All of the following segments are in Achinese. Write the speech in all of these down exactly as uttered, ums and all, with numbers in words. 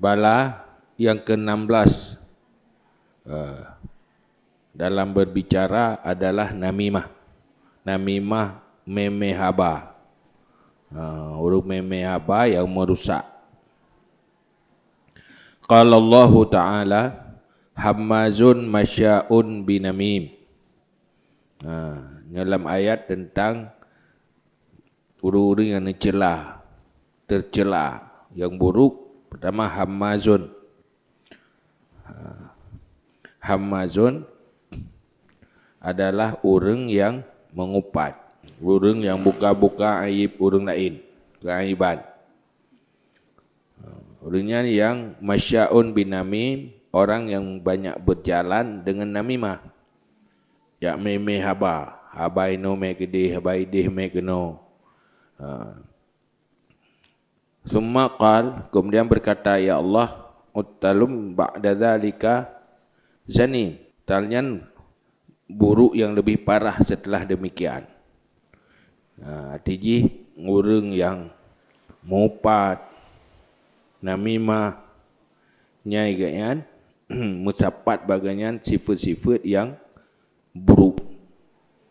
Bala yang keenam belas, eh, dalam berbicara adalah namimah. Namimah, mé-mé haba. Ha, ureuëng mé-mé haba nyang meurusak. Qala Allahu Ta'ala, "Hammazun masya'un binamim." Ha, nyoe lam ayat tentang ureuëng-ureuëng nyang neucela, tercela, nyang buruk, pertama hammazun. Ha, hammazun adalah ureuëng nyang mengupat, ureuëng nyang buka-buka aib ureuëng laén, keaiban. Ureuëng nyan nyang masya'un binamim, orang yang banyak berjalan dengan namimah. Jak mé-mé haba, haba inoe mé keudeh, haba ideh mé keunoe. Ha. Summa qal, kemudian berkata, "Ya Allah, uttalum ba'da dzalika zanim." Tal nyan buruk yang lebih parah setelah demikian. Ha, arti jih ureuëng nyang mupat, namimah, nyai geuh nyan meusapat bagai nyan sifeuet-sifeuet nyang brok.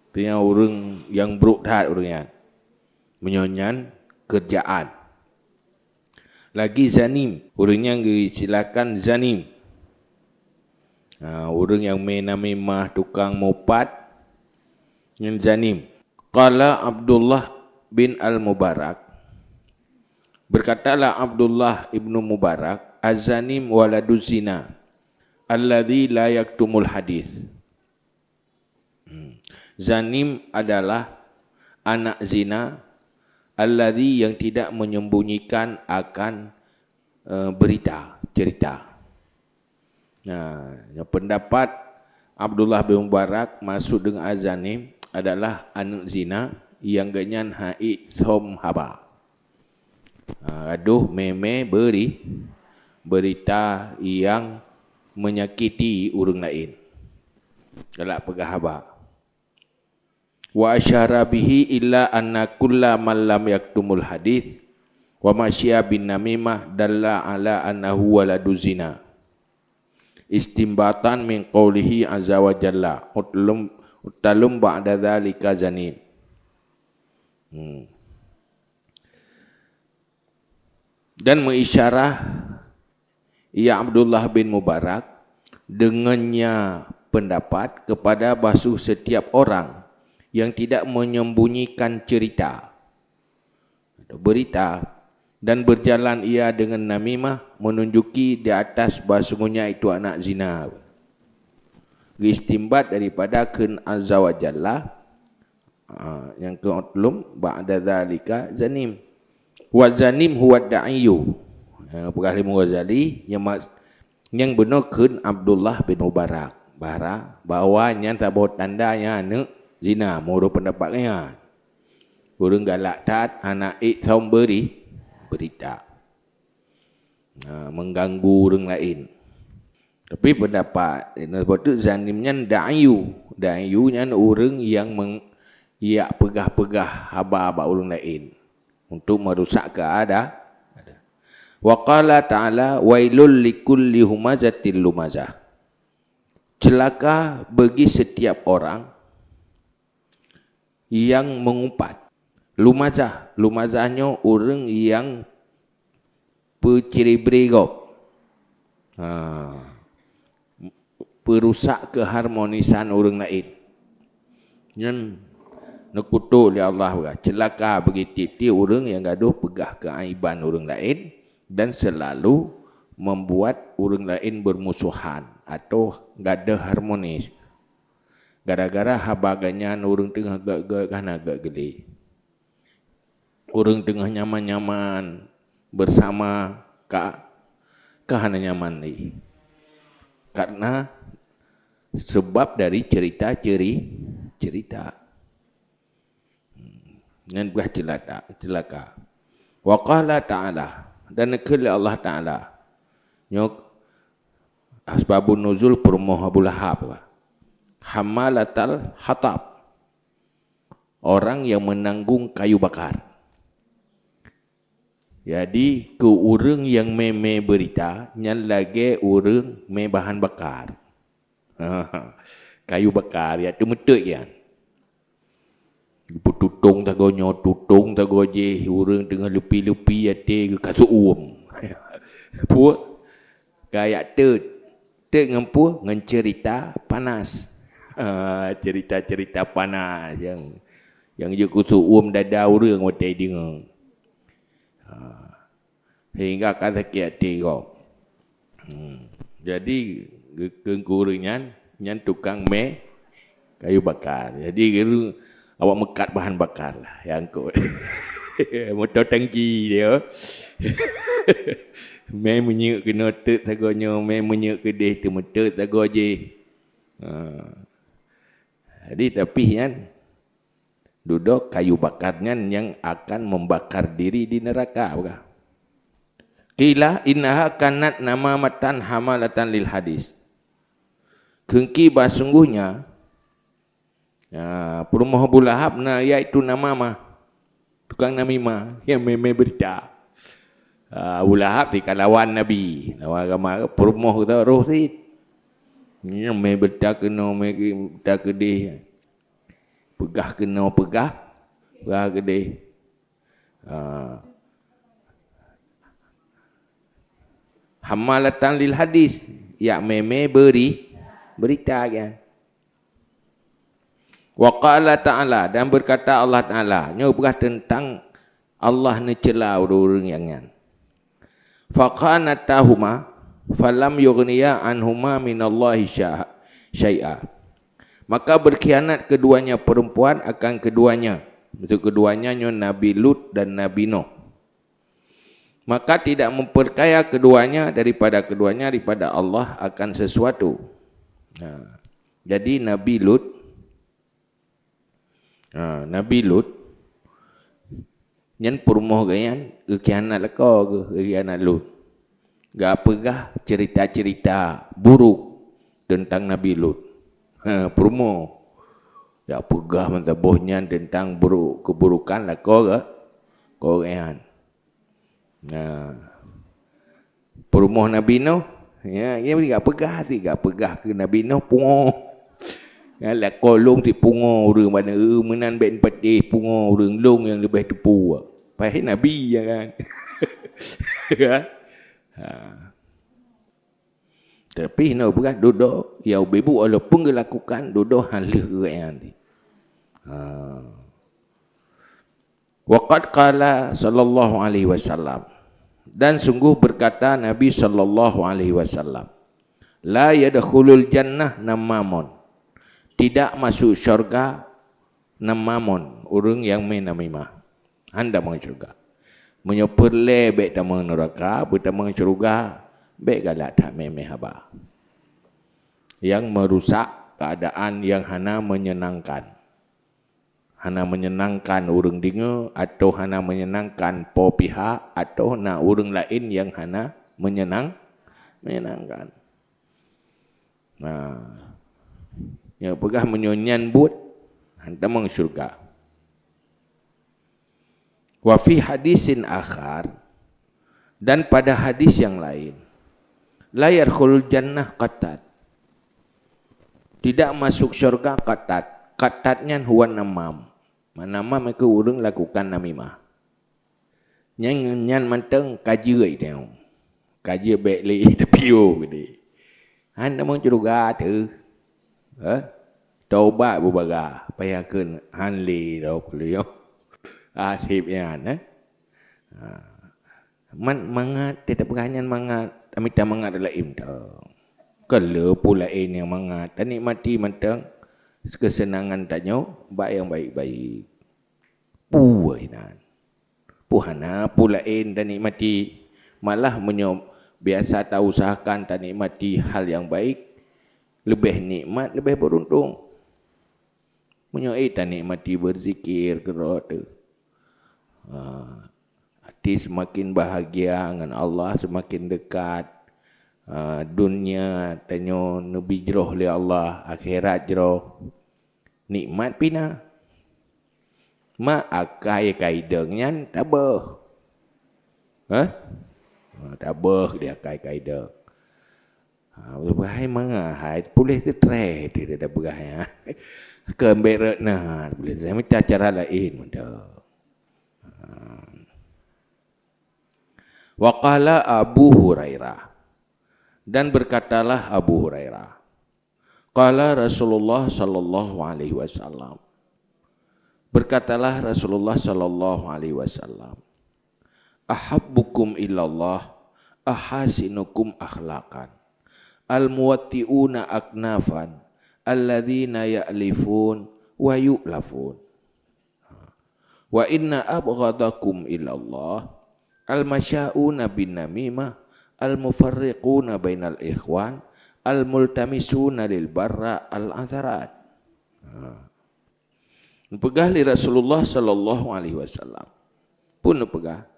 Artinya ureuëng nyang brok that ureuëng nyan. Meunyoe nyan keurjaan. Lagi zanim, ureuëng nyang geuistilakan zanim. Ha, ureuëng nyang mé namimah, tukang mupat, nyan zanim. Qala Abdullah bin Al-Mubarak, berkatalah Abdullah ibnu Mubarak, "Az-zanim waladuz zina, alladzi la yaktumul hadis." Hmm. Zanim adalah anak zina, alladzi, yang tidak menyembunyikan akan, eh, berita, cerita. Nah, nyang pendapat Abdullah bin Mubarak, maksud deungon az-zanim adalah aneuk zina nyang geuhnyan han ék som haba. Ha, gadoh mé-mé beri, berita nyang menyakiti ureuëng laén. Galak peugah haba. "Wa asyara bihi illa anna kulla man lam yaktumul hadits wa masya bin namimah dalla ala annahu waladu zina. Istimbatan min qaulihi azza wa jalla, utlum, uttalum ba'da dzalika zanim." Hmm. Dan meuisyarah ia Abdullah bin Mubarak deungon nya pendapat kepada bahsu setiap orang yang tidak menyembunyikan cerita atau berita, dan berjalan ia dengan namimah, menunjuki di atas bahsungguhnya itu anak zina. Geuistimbat daripada kheun Azza wa Jalla, ha, nyang keu utlum ba'da dzalika zanim. Wa zanim huwa da'iyyu. Ha, peugah lé Imam Ghazali, nyang mak-, nyang bunoe kheun Abdullah bin Mubarak. Bahra-, bahwa nyan saboh tanda nyan aneuk zina, meunurot pendapat nyan. Ureuëng galak that hana ék som beri-, berita. Ha, mengganggu ureuëng laén. Tapi pendapat, na, patut zanim nyan da'iyyu. Da'iyyu nyan ureuëng nyang meng-, jak peugah-peugah haba bak ureuëng laén untuk merusak keada-, ada. Wa qala ta'ala, "Wailul likulli humazatil lumazah." Celaka bagi setiap orang yang mengupat. Lumazah, lumazah nyoe ureuëng nyang peuciri-bri gob. Ha. Peurusak keharmonisan ureuëng laén. Nyan neukutok lé Allah, ceulaka bagi tieb-tieb ureuëng nyang gadoh peugah keuaiban ureuëng laén dan selalu membuat ureuëng laén bermusuhan atau gadoh harmonis. Gara-gara haba geuhnyan ureuëng teungoh gét-gét ka hana gét geulé. Ureuëng teungoh nyaman-nyaman bersama ka, ka hana nyaman lé. Karena sebab dari cerita-ceri-, cerita. Nyan peugah ceulaka, ceulaka. Wa qala ta'ala, dan neukheun lé Allah Ta'ala. Nyoe asbabun nuzul peurumoh Abu Lahab. Hammalatal hatab. Orang yang menanggung kayu bakar. Jadi, keu ureuëng nyang mé-mé beurita, nyan lagée ureuëng mé bahan bakar. Kayu bakar, ya, teumeuteuk nyan. Geupeututoe sagoe nyoe, tutoe sagoe jih, ureuëng teungoh leupi-leupi até geukasôk uem. Peue? Ka jak teut. Teuk ngon peue? Ngon ceurita panas. Ha, ceurita-ceurita panas nyang, nyang jeuet keu seuuem dada ureuëng watée deungoe. Ha. Sehingga ka sakét até gob. Hmm. Jadi, geu-, keu ureuëng nyan, nyan tukang mé kayu bakar. Jadi, geu-, awak meukat bahan bakar lah, nyang kot. Moto tangki dia. Mé meunyeuk keunoe teuk sagoe nyoe, mé meunyeuk keudeh teumeuteuk sagoe jih. Ha. Jadi, tapi nyan, dudoe kayu bakar nyan nyang akan membakar diri di neraka, bukan? Qila innaha kanat namamatan hamalatan lil hadis. Kheun ki bah sungguhnya, ya, peurumoh Abu Lahab na, yaitu namamah, tukang namimah, nyang mé-mé beurita. Ah, Abu Lahab di kalawan Nabi, lawan agama, peurumoh geutanyoe roh cit. Nyang mé beurita keunoe, mé beurita keudeh. Peugah keunoe, peugah, peugah keudeh. Ha. Hamalatan lil hadis, yak mé-mé beuri-, beurita kan. Wa qala ta'ala, dan berkata Allah Ta'ala, nyoe peugah teuntang Allah neucela ureuëng nyang nyan. Fakhanatahuma falam yughniya anhuma minallahi sya-, syai'a. Maka berkhianat keduanya perempuan akan keduanya. Maksud keduanya nyoe Nabi Lut dan Nabi Nuh. Maka tidak memperkaya keduanya daripada keduanya daripada Allah akan sesuatu. Nah, jadi Nabi Lut, ha, Nabi Lut, nyan peurumoh geuh nyan geukhianat lakoe geuh, geukhianat Lut. Geupeugah cerita-cerita buruk teuntang Nabi Lut. Ha, peurumoh. Geupeugah meusaboh nyan teuntang buruk, keuburukan lakoe geuh, lakoe geuh nyan. Nah, peurumoh Nabi Nuh, ya, ya, geupeugah, geupeugah keu Nabi Nuh pungoh. Ya, lakoe lôn cit pungoh ureuëng bak na, eh, meunan bék patéh pungoh ureuëng lôn nyang leubeh teupeue. Padahai Nabi, ya kan? Ya. Ha. Tapi na peugah dudoe, ya ubé bu walaupun geulakukan dudoe hana lheueh geuh nyan. Ha. Wa qad qala sallallahu alaihi wasallam. Dan sungguh berkata Nabi sallallahu alaihi wasallam, "La yadkhulul jannah namamun." Tidak masuk syurga namamun, ureuëng nyang mé namimah. Hana tamong syurga. Meunyoe peureulée bék tamong neuraka, beutamong syurga, bék galak that mé-mé haba. Nyang meurusak keuadaan nyang hana meunyeunangkan. Hana meunyeunangkan ureuëng deungoe, atau hana meunyeunangkan po pihak, atau na ureuëng laén nyang hana meunyeunang-, meunyeunangkan. Nah, nyang peugah meunyoe nyan buet, hana tamong syurga. Wa fi hadisin akhar, dan pada hadis yang lain, "La yadkhulul jannah qattat." Tidak masuk syurga qattat. Qattat nyan huwa namam. Namam itu ureuëng lakukan namimah. Nyan, nyan mantong ka jeuet teuh. Ka jeuet bék lé teupiyôh geude. Han tamong syurga teuh. Eh? Taubat bubara, payah kheun han lé droe kuliyôh. Haseb nyan, eh? Ha. Man-, mangat, teutab peugah nyan mangat, tamita mangat laén teuh. Keu lé peue laén nyang mangat, tanikmati mantong keuseunangan tanyoe bak nyang baik-baik. Peue inan? Peue hana peue laén tanikmati? Malah meunyoe biasa tausahakan tanikmati hal nyang baik, leubeh nikmat, leubeh beuruntung. Meunyoe ék tanikmati beuzikir keudroe teuh, ha, até seumaken bahagia ngon Allah, seumaken deukat, ha, donya tanyoe neubi jroh lé Allah, akhirat jroh. Nikmat pih na. Ma akai ka idong nyan taböh. Hah? Ha, tabeuh di akai-akai deuek. Ha, beureubaih mangat hai puléh teutré di dada beureubaih, ha. Keumbek rot na, puléh teutré mita cara laén mantong. Ha. Wa qala Abu Hurairah. Dan berkatalah Abu Hurairah, qala Rasulullah sallallahu alaihi wasallam. Berkatalah Rasulullah sallallahu alaihi wasallam, "Ahabbukum ilallah ahasinukum akhlaqan, al-muwatti'una aknafan, alladzina ya'lifun wa yu'lafun. Wa inna abghadakum ilallah, al-masya'una bin namimah, al-mufarriquna bainal ikhwan, al-multamisuna lil barra al-atharat." Ha. Neupeugah lé Rasulullah sallallahu alaihi wasallam. Peue neupeugah?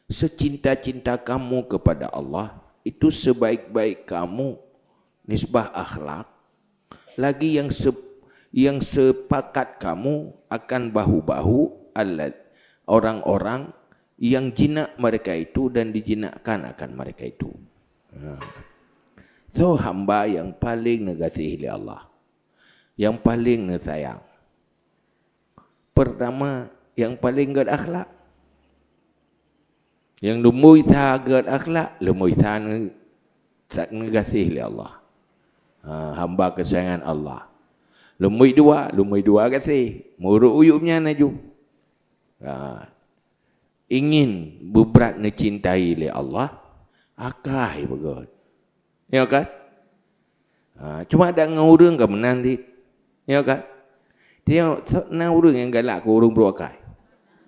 Secinta-cinta kamu kepada Allah, itu sebaik-baik kamu nisbah akhlak, lagi yang se-, yang sepakat kamu akan bahu-bahu allat-, orang-orang yang jinak mereka itu dan dijinakkan akan mereka itu. Ha. So, hamba yang paling neugaséh lé Allah, yang paling neusayang. Pertama, yang paling gét akhlak. Nyang lumbôi sa gét akhlak, lumbôi sa ne-, sa neugaséh lé Allah. Ha, hamba keusayangan Allah. Lumbôi dua, lumbôi dua gaséh. Meureuek uyueb nyan laju. Ha. Ingin beubrat neucintai lé Allah, akai beugét. Ya kan? Ha, cuma dak ngon ureuëng ka meunan cit. Ya kan? Tengok, so-, na ureuëng nyang galak keu ureuëng brok akai.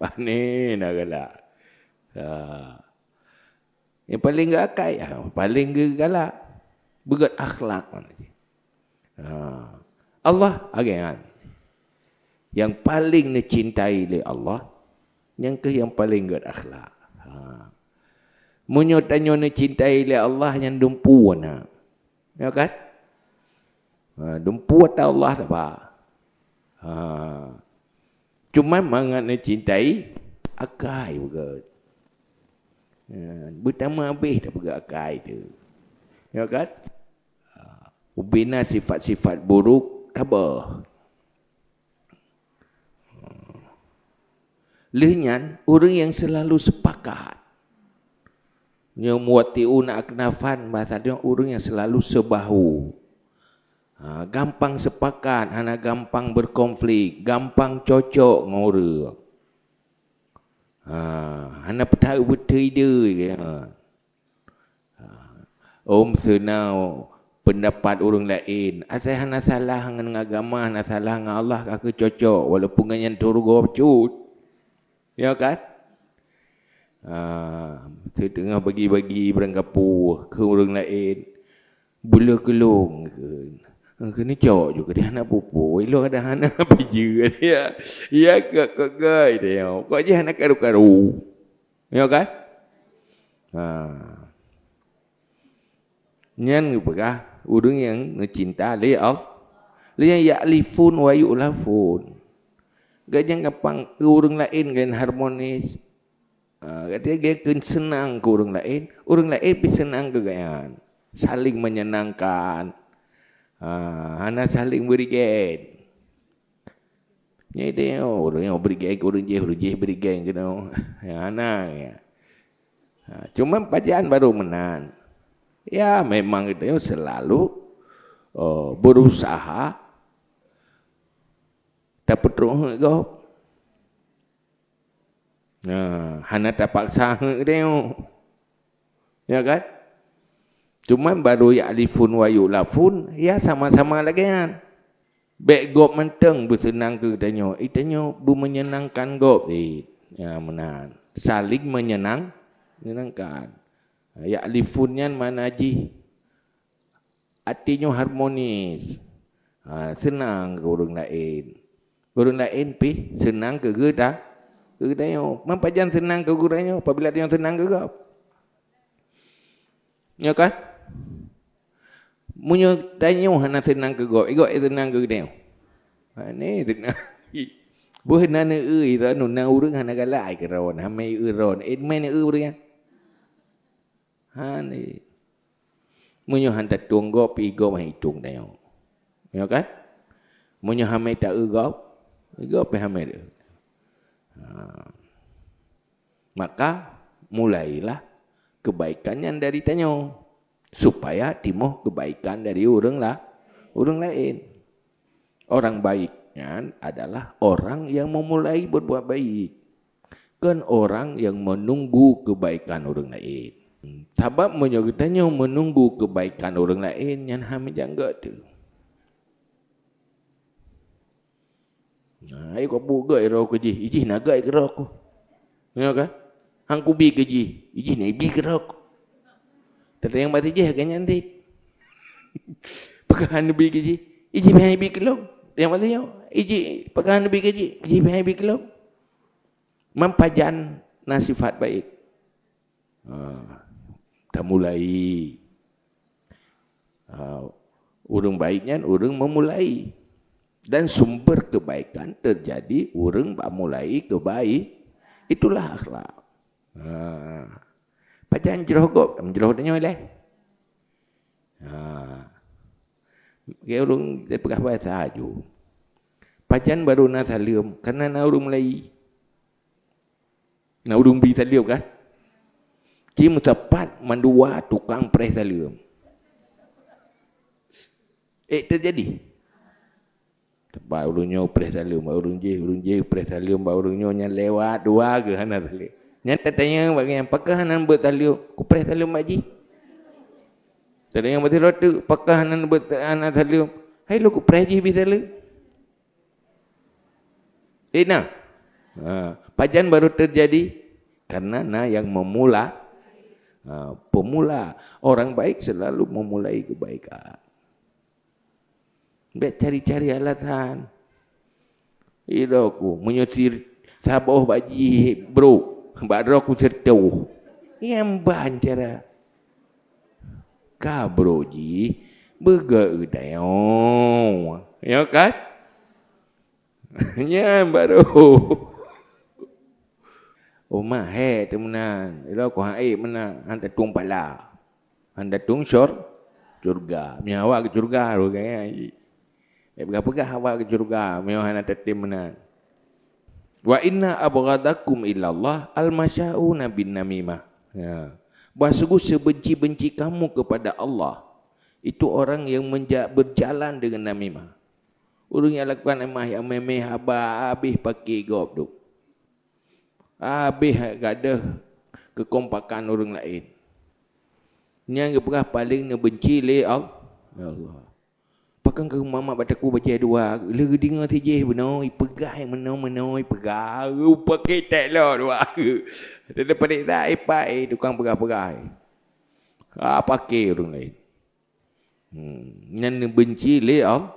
Pane na galak. Ha. Nyang paling gét akai, ha, paling gét galak. Beugét akhlak makna jih. Ha. Allah agak nyan. Nyang paling neucintai lé Allah, nyang kheueh nyang paling gét akhlak. Ha. Meunyoe tanyoe neucintai lé Allah, nyan dumpeue na. Ya kan? Ha, dumpeue ata Allah saba. Ha. Cuma mangat neucintai, akai beugét. Ha, beutama abéh tapeugah akai tu. Ya kan? Ha, ubena sifat-sifat buruk, tabah. Lheueh nyan, ureuëng nyang seulalu sepakat. Nyoe muwatti'una aknafan, bahasa nyoe ureuëng nyang seulalu seubahu. Ha, gampang sepakat, hana gampang berkonflik, gampang cocok ngon ureuëng. Ha, hana peutah beutôi deue, ha. Ha. Om seunau peundapat ureuëng laén, asai hana salah ngon agama, hana salah ngon Allah, ka keuh cocok, walaupun ngon nyan teurugoe bacut. Ya kan? Ha, siteungoh bagi-bagi barang kapue keu ureuëng laén. Beu le keulong keu, keuneuk cok ju keudeh hana pupu, ilong ada hana peujeuet. Ya, ya kok, kok gai deh. Kok jih hana karu-karu. Ya kan? Ha. Nyan geupeugah ureuëng nyang neucinta lé Allah. Lé nyang ya'lifun wa yu'lafun. Gajang gampang keu ureuëng laén ngon harmonis. Ha, gata geukeuen seunang keu ureuëng laén, ureuëng laén pih seunang keu gata nyan. Saling menyenangkan. Ha, hana saling beurigen. Nyan itu, ureuëng nyoe beurigen keu ureuëng jih, ureuëng jih beurigen keu nyoe. Ya, hana, ya. Ha, cuma pajan baru meunan. Ya, memang geutanyoe seulalu, oh, berusaha tapeutrok gob. Nah, hana tapaksa heuet geutanyoe. Ya kan? Cuma baru ya'lifun wa yu'lafun, ya sama-sama lagée nyan. Bék gob mantong beuseunang keu geutanyoe, geutanyoe beumeunyeunakan gob cit. Ya, meunan. Saling menyenang-, menyenangkan. Ya'lifun nyan makna jih até nyoe harmonis. Ha, seunang keu ureuëng laén. Ureuëng laén pih seunang keu geuda-, keu geutanyoe. Man pajan seunang keu geutanyoe apabila tanyoe seunang keu gob. Ya kan? Meunyoe tanyoe hana seunang keu gob, gob seunang keu geutanyoe. Ha, ni seunang. Boh na neueu droen, na ureuëng hana galak keu droen, hana eu droen. Eh, mé neueu ureuëng nyan. Hana. Meunyoe han tatueng gob, igob han itong tanyoe. Ya kan? Meunyoe hamé ta-eu gob, igob pih hamé ta-eu. Ha. Maka, mulailah kebaikan nyan dari tanyoe, supaya timoh kebaikan dari ureuëng la-, ureuëng laén. Orang baik nyan adalah orang yang memulai berbuat baik, kon orang yang menunggu kebaikan ureuëng laén. Sabab meunyoe geutanyoe menunggu kebaikan ureuëng laén, nyan han meujanggak teuh. Nah, ai kok buet gét roh keu jih, ijih na gét keu roh ku. Ya kan? Han kubi keu jih, ijih na ibi keu roh ku. Teurimong bak sijih kan nyan cit. Pakon han neubi keu jih, ijih pih han ibi keu lôn. Teurimong bak sijih, ijih pakon han neubi keu jih, ijih pih han ibi keu lôn. Meupajan na sifat baik. Ha, tamulai. Ha, ureuëng baik nyan ureuëng memulai. Dan sumber kebaikan terjadi ureuëng bamulai kebaik. Itulah akhlak. Ha. Pajan jroh gob, jroh tanyoe lé. Ha. Oke, ureuëng peugah bahasa aju. Pajan baru na saleuem, karena na ureuëng mulai. Na ureuëng bri saleuem kan? Ci meusapat mandua tukang preh saleuem. Eh, terjadi. Teumpat ureuëng nyoe preh saleuem bak ureuëng jih, ureuëng jih preh saleuem bak ureuëng nyoe, nyan lewat dua geuh hana saleuem. Nyan tatanyong bak nyan, pakon hana beuet saleuem? Kupreh saleuem bak jih. Tatanyong bak sidroe teuk, pakon hana beuet, hana saleuem? Hai lôn kupreh jih bi saleuem. Eh, na. Ha, pajan baru terjadi? Karena na yang memula. Ha, pemula. Orang baik selalu memulai kebaikan. Bék cari-cari alasan. Iroku, meunyoe si saboh bak jih brok, bak droe ku sireutoh. Nyang ban cara. Ka brok jih, beugét geutanyoe. Ya kan? Nyan baru. Oh, mahé teuh meunan. Iroku han ék meunan, han tatueng pala. Han tatueng syur-, syurga. Meunyoe awak keu syurga, syurga nyan. Eh, peugah-peugah awak keu syurga, meunyoe hana tatem meunan. Wa inna abghadakum ilallah al-masya'una bin namimah. Ya. Bah sungguh sebenci-benci kamu kepada Allah, itu orang yang menja-, berjalan dengan namimah. Ureuëng nyang lakukan namimah, nyang mémé haba, habéh paké gob tu. Habéh gadôh keukompakan ureuëng laén. Nyang geupeugah paleng neubenci lé Al-, lé Allah. Pakon keu mamat bak takue bajée dua, lé geudeungoe sijih bunoe ipeugah, meunoe-meunoe ipeugah, rupa kitek lo dua. Teupeuriksa ipak, eh, tukang peugah-peugah. Ah, paké ureuëng laén. Hmm, nyan neubenci lé Al-,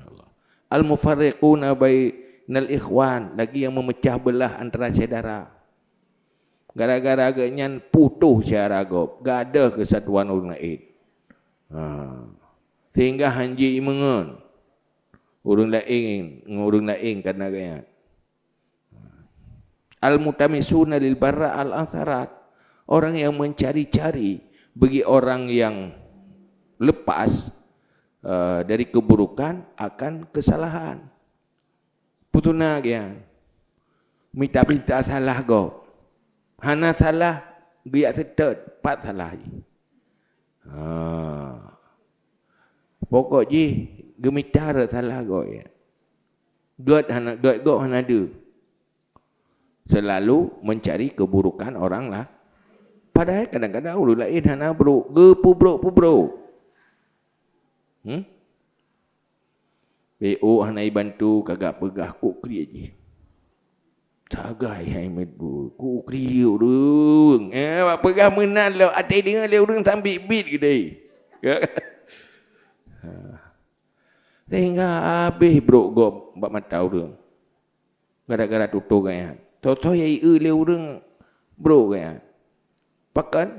Allah. Al-mufarriquna bainal ikhwan, lagi yang memecah belah antara syedara. Gara-gara geuh nyan putoh syedara gob, gadôh keusatuan ureuëng laén. Ha. Sehingga han jimeungon ureuëng laén ngon ureuëng laén karena geuh nyan. Al-mutamisuna lil bara al-atharat. Orang yang mencari-cari bagi orang yang lepas, eh, dari keburukan akan kesalahan. Putuna geuh. Mita-mita salah gob. Hana salah, geujak seutôt, pat salah jih. Ha. Pokok jih, geumita rot salah gob, ya. Gét hana, gét gob hana deuh. Selalu mencari keburukan orang lah. Padahai kadang-kadang ureuëng laén hana brok, geupeubrok-peubrok. Hmm? P O hana ibantu, kagak peugah kok kriet jih. Sagai hai meubru, kok kriet ureuëng. Eh, bak peugah meunan lom, até deungoe lé ureuëng sambit-bit keudeh. Ha. Sehingga habéh brok gob bak mata ureuëng. Gara-gara tutoe geuh nyan. Soe-soe nyang ieu lé ureuëng brok geuh nyan. Pakon?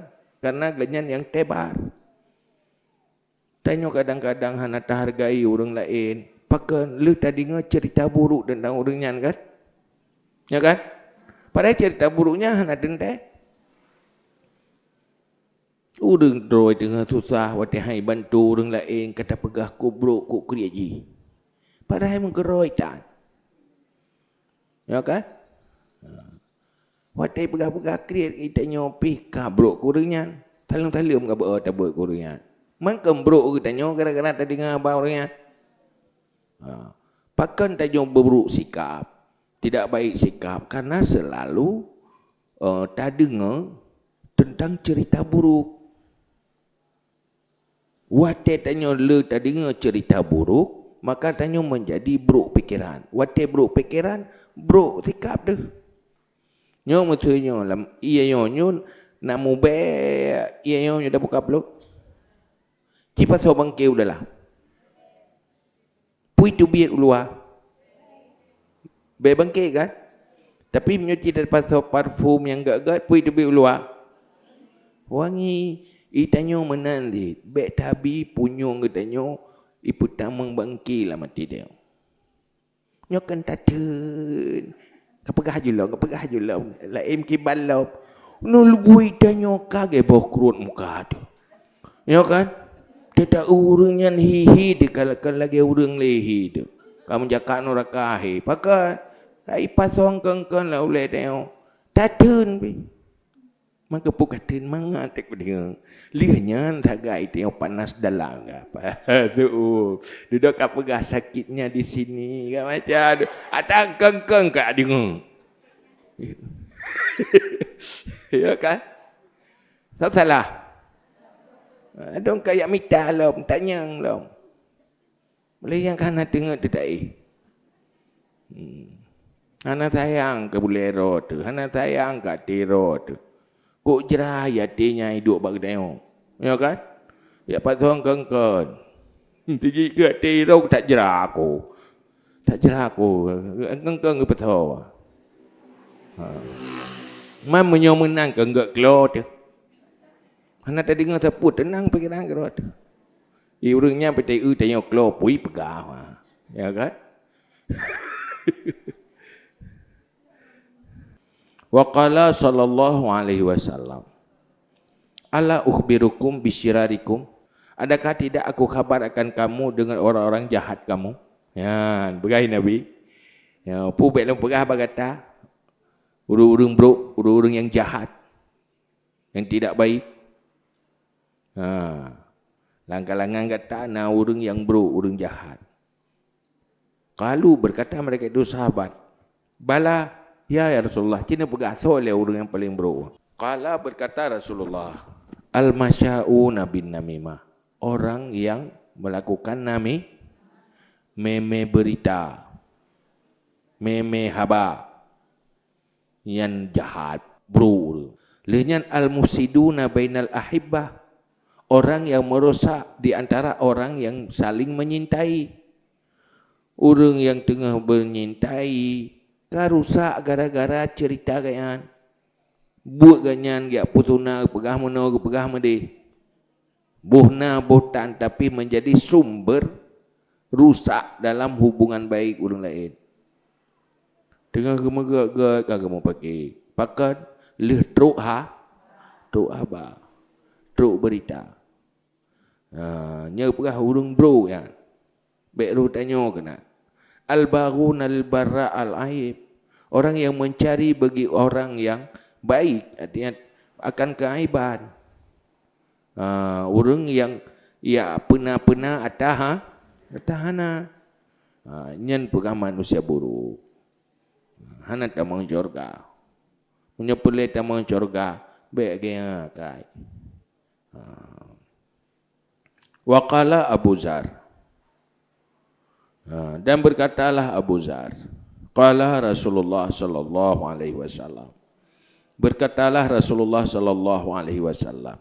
Karena geuh nyan nyang tebar. Tanyoe kadang-kadang hana tahargai ureuëng laén. Pakon? Lheueh tadeungoe ceurita buruk teuntang ureuëng nyan kan? Ya kan? Padahai ceurita buruk nyan hana teuntée. Ureuëng droe teungoh susah, watée hai bantu ureuëng laén, ka tapeugah kok brok, kok kriet jih. Padahai meukeuroi tan. Ya kan? Ha. Watée peugah-peugah kriet, geutanyoe pih ka brok keu ureuëng nyan. Saleuem-saleuem ka beu tabeuet keu ureuëng nyan. Mangkeuem brok geutanyoe gara-gara tadeungoe haba ureuëng nyan. Ha. Pakon tanyoe beuburuk sikap, tidak baik sikap, karena selalu, eh, tadeungoe tentang cerita buruk. Watée tanyoe le tadeungoe cerita buruk, maka tanyoe menjadi brok pikeran. Watée brok pikeran, brok sikap deuh. Nyoe meuteunyoe lam ié nyoe nyoe na mubée ié nyoe nyoe tabuka plôk. Cipasoe bangke udahlah. Pui teubiet u luwa. Bée bangke kan? Tapi meunyoe cit tapasoe parfum nyang gét-gét, pui teubiet u luwa. Wangi, itanyoe meunan cit. Bék tabi punyueng geutanyoe ipeutamong bangke lam até tanyoe. Nyoe kan tateun. Kapeugah ju lom, kapeugah ju lom. Laén kiban lom. Nulbui tanyoe ka geuboh krot muka tu. Nyoe kan? Teuta ureuëng nyan hi-hi teuka lagée ureuëng lé hi tu. Ka meujakat nuraka hi. Pakon? Ka ipasong kengkeng lam ulée tanyoe. Tateun pi. Maka peukateun mangat teuk deungoe. Lheueh nyan sagai teungoh panas dalam ka. Apa tu? Dudoe ka peugah sakitnya di sini ka macam tu. Ata kengkeng ka deungoe. Ya kan? Tak salah. Adong ka yak mita lom, tanyang lom. Boleh nyang ka hana teungeut teudaih. Hmm. Hana sayang keu bulée droe teuh, hana sayang keu até droe teuh. Kok jrai até nyan iduek bak geutanyoe. Ya kan? Ya patong kengkon. Tiji keu até droe tak jra aku. Tak jra aku. Kengkon geupeutho. Ha. Man meunyoe meunan keu enggak klo teuh. Hana tadeungoe sapeue teunang pikeran keudroe teuh. Di ureuëng nyan peuteue tanyoe klo pui peugah. Ya kan? Wa qala sallallahu alaihi wasallam, "Ala ukhbirukum bisyirarikum? Adakah tidak aku khabar akan kamu dengan orang-orang jahat kamu?" Nyan, peugah Nabi. Ya, peue bék lôn peugah bak gata? Ureuëng-ureuëng brok, ureuëng-ureuëng nyang jahat, nyang tidak baik. Ha. Lam kalangan gata na ureuëng nyang brok, ureuëng jahat. Qalu, berkata mereka itu sahabat, "Bala, ya, ya Rasulullah, cina peugah soe lé ureuëng nyang paleng brok." Qala, berkata Rasulullah, "Al-masya'una bin namimah." Orang yang melakukan nami, meme berita, meme haba. Nyan jahat, brok. Lheueh nyan al-mufsiduna bainal ahibbah, orang yang merusak di antara orang yang saling menyintai. Ureuëng nyang teungoh menyintai ka rusak gara-gara cerita geuh nyan. Buet geuh nyan geupeutunan geupeugah meunoe geupeugah meudeh. Boh na boh tan, tapi menjadi sumber rusak dalam hubungan baik ureuëng laén. Teungoh geumeugeut-geut ka geumeupaké. Pakon? Lheueh trok ha, trok haba, trok beurita. Ha, nyoe peugah ureuëng brok nyan. Bék roh tanyoe keunan. Al-baghuna al-barra al-aib. Orang yang mencari bagi orang yang baik, artinya akan keaiban. Ha, ureuëng nyang ya peuna-peuna ata ha, ata hana. Ha, nyan peugah manusia buruk. Hana tamong syurga. Meunyoe peureulée tamong syurga, bék geuh kai. Ha. Wa qala Abu Zar. Ha, dan berkatalah Abu Zar, qala Rasulullah sallallahu alaihi wasallam. Berkatalah Rasulullah sallallahu alaihi wasallam,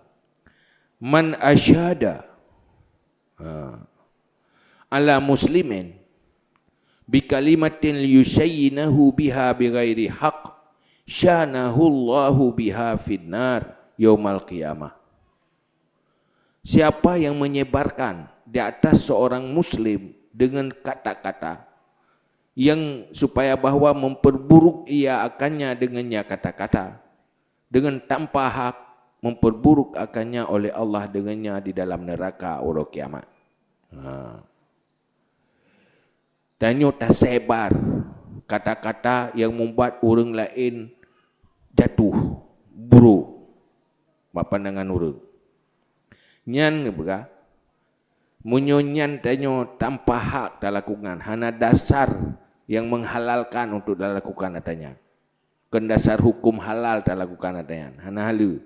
"Man asyhada, ha, ala muslimin bi kalimatin liyushayyinahu biha bighairi haq, syanahu Allahu biha finnar yaumal qiyamah." Siapa yang menyebarkan di atas seorang muslim dengan kata-kata yang supaya bahwa memperburuk ia akannya dengannya kata-kata, dengan tanpa hak, memperburuk akannya oleh Allah dengannya di dalam neraka uroe kiamat. Ha. Tanyoe tasebar kata-kata yang membuat ureuëng laén jatuh buruk bak pandangan ureuëng. Nyan geupeugah, meunyoe nyan tanyoe tanpa hak talakukan, hana dasar yang menghalalkan untuk talakukan ata nyan. Kon dasar hukum halal talakukan ata nyan, hana haleue.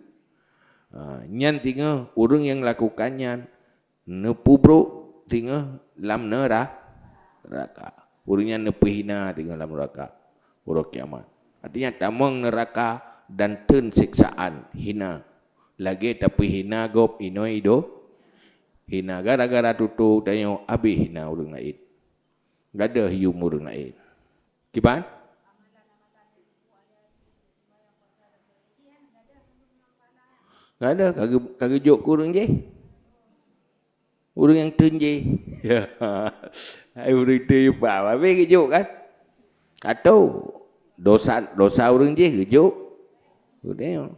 Ha, nyan teungoh ureuëng nyang lakukan nyan neupeubrok teungoh lam neura-, neuraka. Ureuëng nyan neupeuhina teungoh lam neuraka uroe kiamat. Artinya tamong neuraka dan teun siksaan, hina. Lagée tapeuhina gob inoe ido, hina gara-gara tutoe tanyoe habéh hina ureuëng laén. Gadôh yuem ureuëng laén. Kiban? Gadôh ka geu-, ka geujok keu ureuëng jéh. Ureuëng nyang teun jéh. Ya. Hai ureuëng teun paham. Habéh geujok kan? Atau dosa, dosa ureuëng jéh geujok. Udah.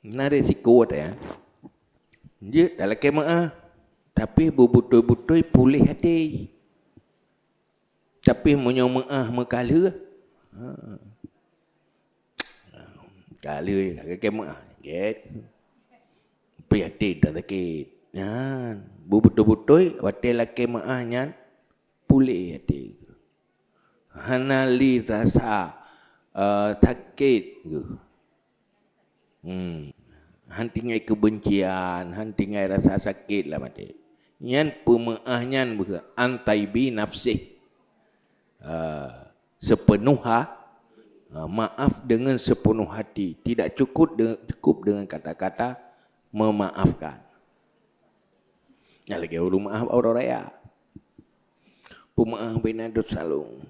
Na risiko ata ya. Jeuet talakée meuáh. Tapi beubeutôi-beutôi puléh até. Tapi meunyoe meuáh meukaleuh, ha. Kaleuh, kakée meuáh, gét. Pih até dah sakét. Nyan, beubeutôi-beutôi watée lakée meuáh nyan puléh até. Hana lé rasa, eh, sakét geuh. Hmm. Han tinggai keubencian, han tinggai rasa sakét lam até. Nyan peumeuáh nyan beuhe antaibi nafsih. Ah, sepenuh ha-, ah, maaf dengan sepenuh hati. Tidak cukup de-, cukup dengan kata-kata memaafkan. Nyan lagée ureuëng meuáh bak uroe raya. Peumeuáh bina dosa lôn.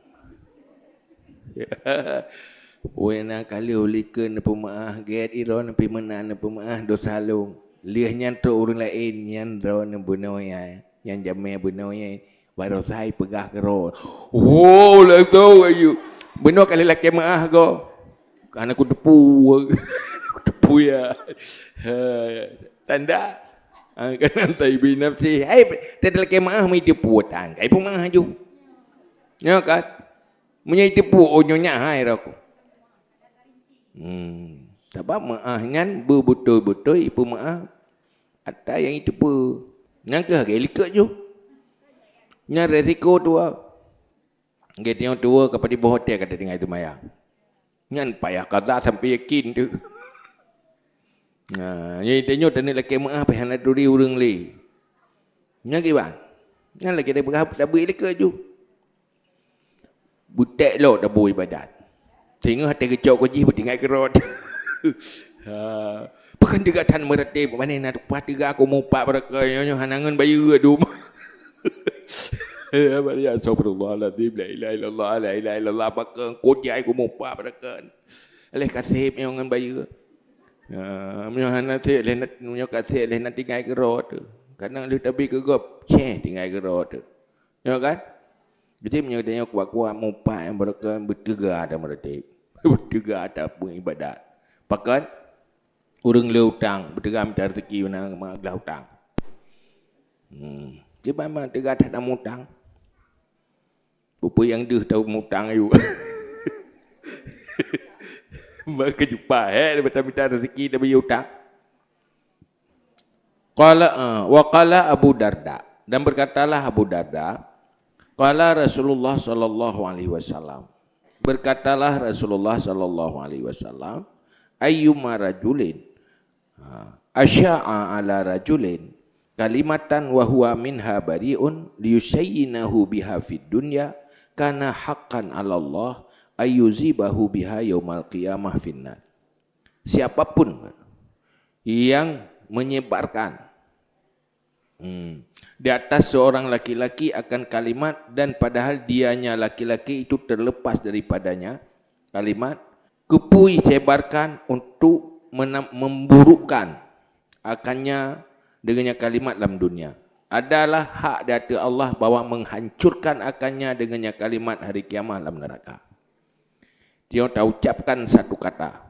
Wena kali ulikeu neupeumeuáh gét iron pih meunan neupeumeuáh dosa lôn. Lheueh nyan trok ureuëng laén nyan droe neubunoe ya, nyang jamé bunoe ya. Baroe sai peugah keudroe. Woe, lagée tu ayu. Bunoe kali lakée meuáh go. Kana kuteupu. Kuteupu ya. Ha, tanda. Ha, kan antaibi nafsih. Hai, tadi lakée meuáh meuteupu tang. Kai peumeuáh ju. Nyoe kan? Meunyoe iteupu, oh, nyoe nyak hai rokok. Hmm. Sabab meuáh nyan beubeutôi-beutôi ipeumeuáh ata nyang iteupeue. Nyan keuh lagée likot ju. Nyan resiko tuwoe. Geutanyoe tuwoe ka padub boh watée ka tatinggai seumayang. Nyan payah kada sampai yakin tu. Nah, jadi tanyoe taneuk lakée meuáh pih hana turi ureuëng lé. Nyan kiban. Nyan lagée tapeugah tabeue likot ju. Beutek lom tabu ibadat. Singoh até geucok keu jih beutinggai keurot. Ha. Pakon teuga that meuratéb, bani na tumpah teuga aku mupak beureukat nyoe, nyoe hana ngon bayeue dum. Ya, bari astagfirullahalazim, la ilaha illallah, la ilaha illallah, pakon kujai ku mupak beureukat. Leh kaseb nyoe ngon bayeue. Ha, nyoe hana seb leh na, nyoe kaseb leh na tinggai keurot tu. Kadang lheueh tabi keu gob, ceh tinggai keurot tu. Nyoe kan? Jadi meunyoe tanyoe kuat-kuat mupak nyang beureukat beuteuga ata meuratéb. Beuteuga ata peuibadat. Pakon? Ureuëng le utang, beuteuga mita rezeki meunan meuaglah utang. Hmm. Jadi memang teuga that na mutang. Peue-peue nyang deuh tahu mutang ayu. Maka jumpa, eh, mita-mita rezeki tabri utang. Qala, eh, wa qala Abu Darda, dan berkatalah Abu Darda, qala Rasulullah sallallahu alaihi wasallam, berkatalah Rasulullah sallallahu alaihi wasallam, ayyuma rajulin, ha, asya'a ala rajulin kalimatan wa huwa minha bari'un liyushayyinahu biha fid dunya, kana haqqan 'ala Allah ayyuzibahu biha yaumal qiyamah finnar. Siapapun yang menyebarkan, hmm, di atas seorang laki-laki akan kalimat, dan padahal dianya laki-laki itu terlepas daripadanya kalimat, keupeue sebarkan untuk menam-, memburukkan akannya dengannya kalimat lam dunia, adalah hak di ateueh Allah bahwa menghancurkan akannya dengannya kalimat hari kiamah lam neraka. Dia taucapkan satu kata.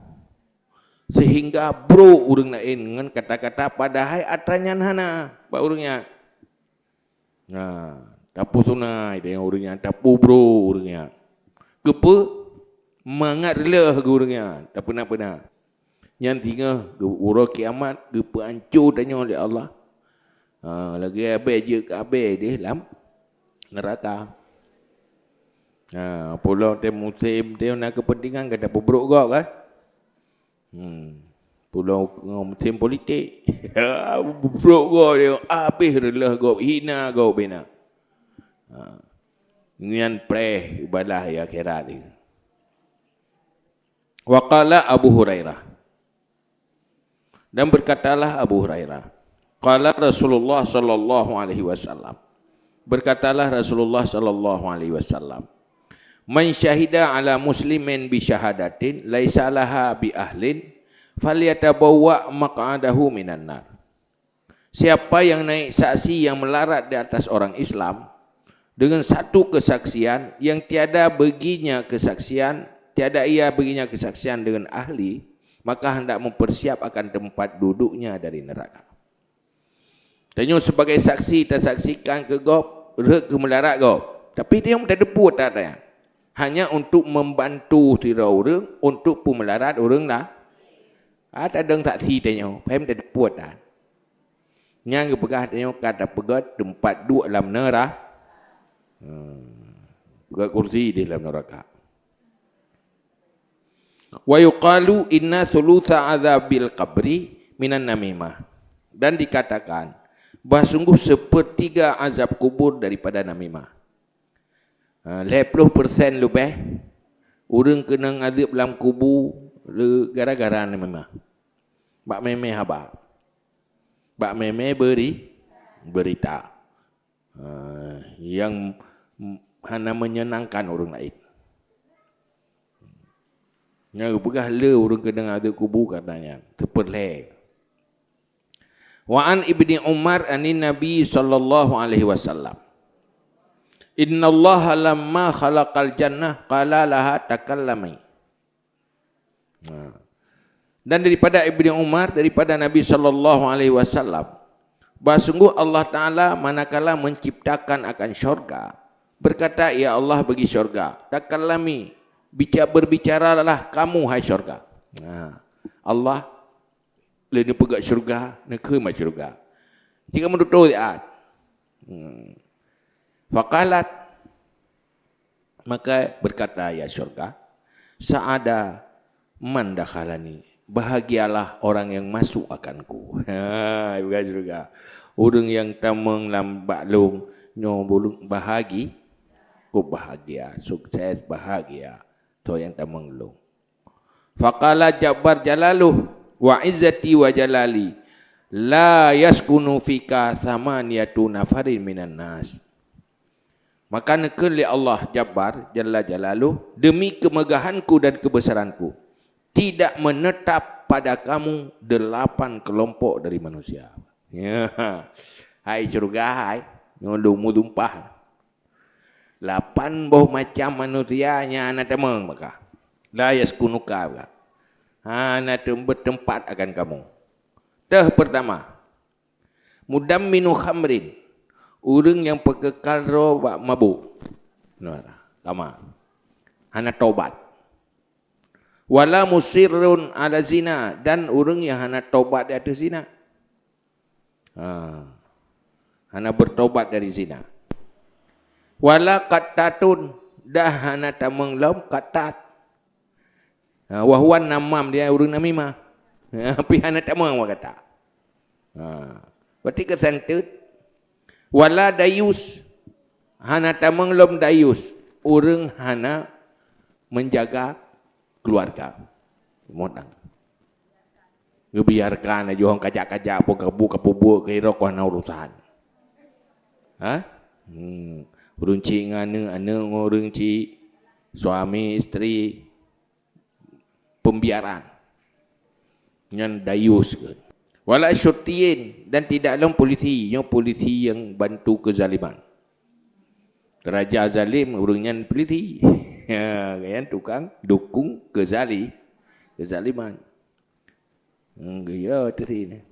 Sehingga brok ureuëng laén ngon kata-kata padahai atra nyan hana bak ureuëng nyan. Nah, tapeusuna idéh ureuëng nyan, tapeubrok ureuëng nyan. Keupeue? Mangat reuloh geu ureuëng nyan, tapeuna-peuna. Nyan singoh geu-, uroe kiamat geupeuanco tanyoe lé Allah. Ha, lagée abée jeuet keu abée deh lam neuraka. Ha, pulang tém musém tém na keupeuntengan ka tapeubrok gob kan? Hmm. Pulang ngon musém politik. Brok gob dia, abéh reuloh gob, hina gob bina. Ha. Nyan preh ibadah di akhirat dia. Wa qala Abu Hurairah. Dan berkatalah Abu Hurairah, qala Rasulullah sallallahu alaihi wasallam. Berkatalah Rasulullah sallallahu alaihi wasallam, "Man syahida ala muslimin bi syahadatin laisa laha bi ahlin, falyatabawwa maq'adahu minan nar." Siapa yang naik saksi yang melarat di atas orang Islam dengan satu kesaksian yang tiada baginya kesaksian, tiada ia baginya kesaksian dengan ahli, maka hendak mempersiapkan tempat duduknya dari neraka. Tanyoe sebagai saksi tasaksikan keu gob, rhot keu meularat gob. Tapi tanyoe tateupeue that nyan hanya untuk membantu sidroe ureuëng untuk peumelarat ureuëng lah. Ada dong saksi tanyoe, paham tateupeue that. Nyang geupeugah tanyoe ka tapeugét teumpat duek lam neura-, hmm, peugét kursi di lam neuraka. Wa yuqalu inna thulutha adzabil qabri minan namimah. Dan dikatakan bahwa sungguh sepertiga azab kubur daripada namimah. Ha, lhée ploh persen leubeh ureuëng keunong azab lam kubu le gara-gara namimah. Bak mémé haba. Bak mémé beri-, berita. Ha, yang hana menyenangkan ureuëng laén. Nyang geupeugah le ureuëng keunong azab kubu katanya, teupeulhée. Wa an Ibni Umar anin Nabi sallallahu alaihi wasallam, "Innallaha lamma khalaqal jannah qala laha takallami." Nah. Dan daripada Ibni Umar, daripada Nabi sallallahu alaihi wasallam, bahwa sungguh Allah Taala manakala menciptakan akan syurga, berkata, "Ya Allah, bagi syurga, takallami, bica-, berbicaralah kamu, hai syurga." Nah, Allah lé neupeugét syurga, neukheun bak syurga. Jika meututoe siat. Hmm. Faqalat, maka berkata, "Ya syurga, sa'ada man dakhalani, bahagialah orang yang masuk akanku." Ha, bukan syurga. Ureuëng nyang tamong lam bak lôn nyoe buluk bahagi, kok bahagia, sukses, bahagia. Toh nyang tamong lôn. Faqala Jabbar jalaluh wa izzati wa jalali, "La yaskunu fika thamaniyatu nafarin minan nas." Maka neukheun lé Allah Jabbar jalla jalaluh, "Demi kemegahanku dan kebesaranku, tidak menetap pada kamu delapan kelompok dari manusia." Ya. Hai syurga hai, nyoe lôn meusumpah. Lapan boh macam manusia nyang hana tamong bak ka. La yaskunuka bak ka. Hana tem-, bertempat akan kamu. Teuh pertama, mudamminu khamrin, ureuëng nyang peukeukai droe bak mabök. Nah, sama. Hana tobat. Wala musirrun ala zina, dan ureuëng nyang hana tobat di ateueh zina. Ha. Hana bertobat dari zina. Wala qattatun, dah hana tamong lom qattat. Ha, wa huwa namam, dia ureuëng namimah. Ha, tapi hana tamong wa qattat. Ha. Berarti keusan teut. Wala dayus, hana tamong lom dayus, ureuëng hana menjaga keluarga. Modang. Ngebiarkan aja orang kajak-kajak, apa kabu, kabu buat ke irok hana urusan. Ha? Hmm. Ureuëng cik ngon aneuk, aneuk ngon ureuëng cik, suami, isteri, pembiaran. Nyan dayus ke. Wala syurtiyin, dan tidak lom polisi, nyoe polisi yang bantu kezaliman. Raja zalim, ureuëng nyan polisi. Ha, nyan tukang dukung kezali-, kezaliman. Hmm, ya, itu sini.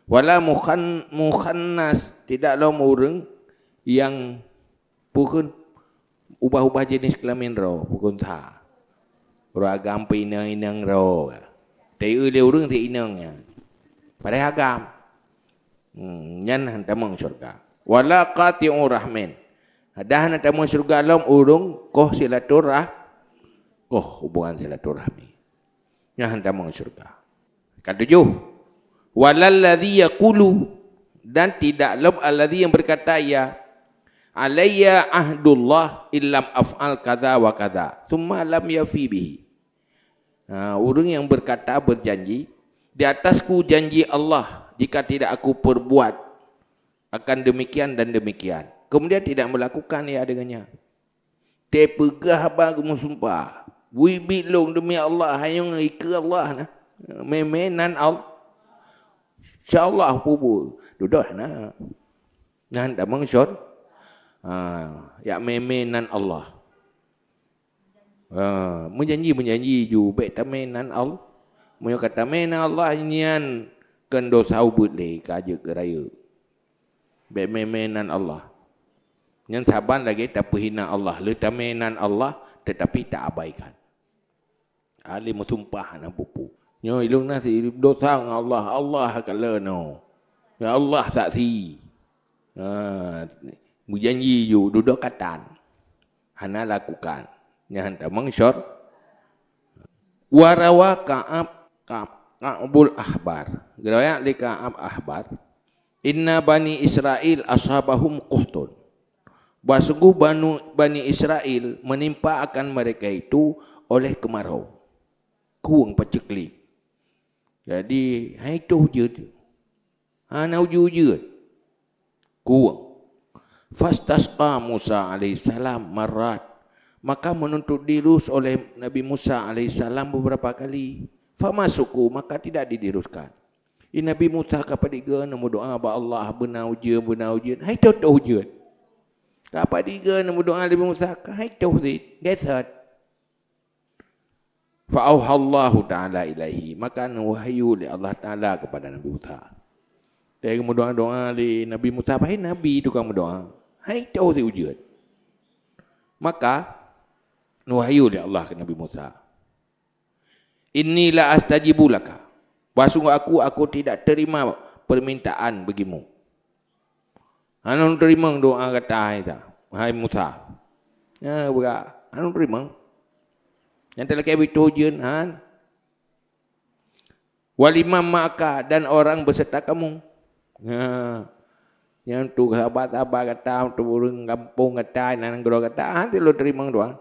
Wala mukhan-, mukhannas, tidak lom ureuëng nyang pukon ubah-ubah jenis kelamin droe, pukon tha. Ureuëng agam peuinong-inong droe. Teu lé ureuëng teuinong nyan. Padahai agam. Hmm, nyan hana tamong syurga. Wala qati'u rahmin. Dan hana tamong syurga lom ureuëng koh silaturah-, koh hubungan silaturahmi. Nyan hana tamong syurga. Katujoh, walalladzi yaqulu, dan tidak lom alladzi yang berkata ia, "Alayya ahdullah illam af'al kadza wa kadza," tsumma lam yafi bihi. Ha, ureuëng yang berkata, berjanji, "Di atasku janji Allah, jika tidak aku perbuat akan demikian dan demikian," kemudian tidak melakukan ia dengannya. Teupeugah haba geumeusumpah, "Wui biet lôn demi Allah, hanyong ikeu Allah na. Mé-mé nan Allah. Insya Allah pubu." Dudoh na. Nan tamong syur-, ha, yak mé-mé nan Allah. Ha, meujanji-meujanji ju bék tamé nan Allah. Meunyoe ka tamé nan Allah nyan kon dosa ubeut lé ka jeuet keu rayeuk. Bék mé-mé nan Allah. Nyan saban lagée tapeuhina Allah, lé tamé nan Allah, teutapi taabaikan. Alim meusumpah na pupu. Nyoe ilong na si dosa ngon Allah, Allah ka leuno. Ya Allah saksi. Ha, meujanji ju dudoh katan. Hana lakukan. Nyan tamong syur-, warawa Ka'ab, Ka'ab, Ka'bul Ahbar. Riwayat lé Ka'ab Ahbar. Inna Bani Israel asabahum quhtun. Bahwa sungguh Banu, Bani Israel menimpa akan mereka itu oleh kemarau. Kueng pacekli. Jadi, hai toh jeuet. Hana ujeuen-ujeuen. Kueng. Fastasqa Musa alaihissalam marrat. Maka menuntut dirus oleh Nabi Musa alaihissalam beberapa kali. Famasuku, maka tidak didiruskan. Di Nabi Musa ka padit geuh neumeudoa bak Allah, beuna ujeuen, beuna ujeuen. Hai toh-toh ujeuen. Ka padit geuh neumeudoa Nabi Musa, ka hai toh sit. Geset. Fa auhallahu ta'ala ilaihi, maka neuwahyu lé Allah Ta'ala kepada Nabi Musa. Dari meudoa-doa lé Nabi Musa, hai Nabi tukang meudoa. Hai toh sit ujeuen. Maka neuwahyu lé Allah keu Nabi Musa. Inni la astajibu laka. Bahwa sungguh aku, aku tidak terima permintaan bagimu. Hana teurimong doa gata, hai Isa, hai Musa. Ya, beurah. Hana teurimong. Nyang talakée beutoh jeuen, han. Waliman ma'aka, dan orang beserta kamu. Ya. Nyang tu sahabat-sahabat gata, tu ureuëng gampông gata, nan nanggroe gata, han, lôn teurimong doa.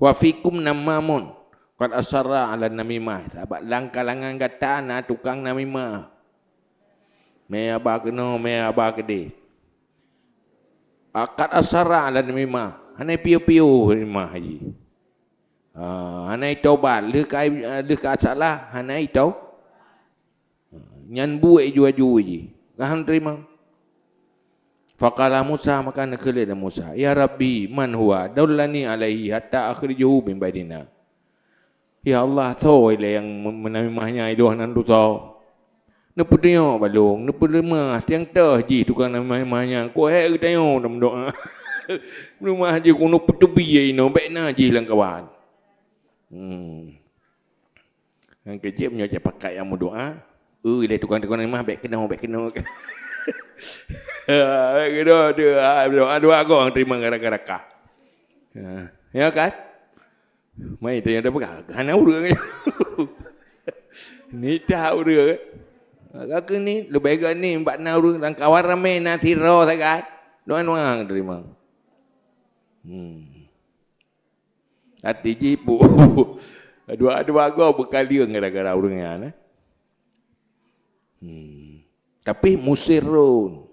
Wa fikum namamun qad asarra 'ala namimah. Sabab lam kalangan gata na tukang namimah. Mé haba keunoe, mé haba keudeh. Qad asarra 'ala namimah. Hana piôh-piôh namimah jih. Ha, hana tobat. Lheueh ka, lheueh ka salah, hana tau. Nyan buet ju-ju jih. Ka han teurimong. Faqala Musa, maka neukheun lé Musa, "Ya Rabbi, man huwa? Dullani alaihi hatta akhrijahu min bainina." Ya Allah, soe ilée nyang meunamimah nyan i lôn nan dosa. Neupeutunyok bak lôn, neupeuleumah, nyang toh jih tukang namimah nyan. Kok hék geutanyoe na meudoa. Meuleumah jih keunoe peuteubi inoe, bék na jih lam kawan. Hmm. Nyang keujeuet meunyoe cit pakat nyang meudoa, eu, ilée tukang-tukang namimah bék keunoe, bék keunoe. Bék keunoe tu, ha, doa dua goe teurimong gara-gara kah. Ya, ya kan? Mai teunyata peugah, hana ureuëng. Ni tak ureuëng. Maka keuh ni, leubeh gét ni, bak na ureuëng lam kawan ramé na sidroe sagai. Doa-doa teurimong. Hmm. Até jih pu-, dua-dua goe beukalieng gara-gara ureuëng nyan, eh. Hmm. Tapi musirun.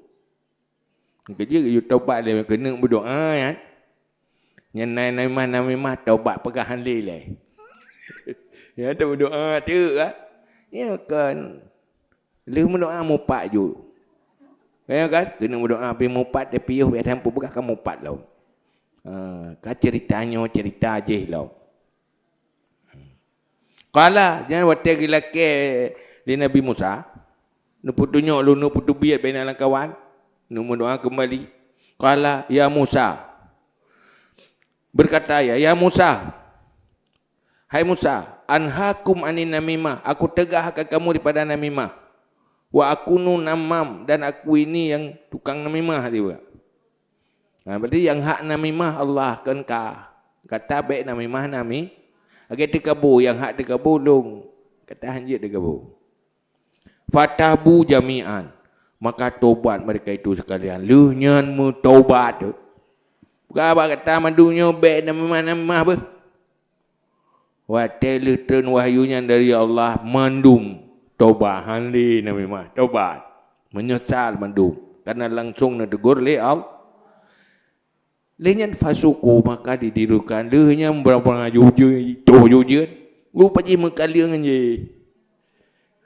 Keujeuet geuyue tobat lé keuneuk meudoa, ya. Nyan na-, namimah-namimah tobat peugah han lé lé. Ya, tu meudoa tu, ah. Ya kan. Lheueh meudoa mupat ju. Kaya kan? Keuneuk meudoa pih mupat, tapi yoh biasa peugah ka mupat lom. Ha, ka cerita nyoe cerita jih lom. Qala, nyan watée geulakée lé Nabi Musa, neupeutunyok lôn, neupeuteubiet bak inan lamkawan, neumeudoá keumbali. Qala, ya Musa, berkata ia, ya Musa, hai Musa, anhakum anin namimah, aku teugah akan kamu daripada namimah. Wa akunu namam, dan aku ini yang tukang namimah juga. Nah, berarti nyang hak namimah Allah kon ka. Gata bék namimah nami. Lagée teukabo, nyang hak teukabo lôn. Gata hanjeuet teukabo. Fatabu jami'an. Maka tobat mereka itu sekalian. Lheueh nyan meutobat. Bukan bak gata mandum nyoe bék namimah-namimah beuh. Watée lheueh treun wahyu nyan dari Allah, mandum tobat, han lé namimah, tobat. Meunyeusal mandum, karena langsong neutegur lé Allah. Lheueh nyan fasuku, maka ditirukan. Lheueh nyan beurapa jujur, toh jujur. Lu paji meukaleueng je.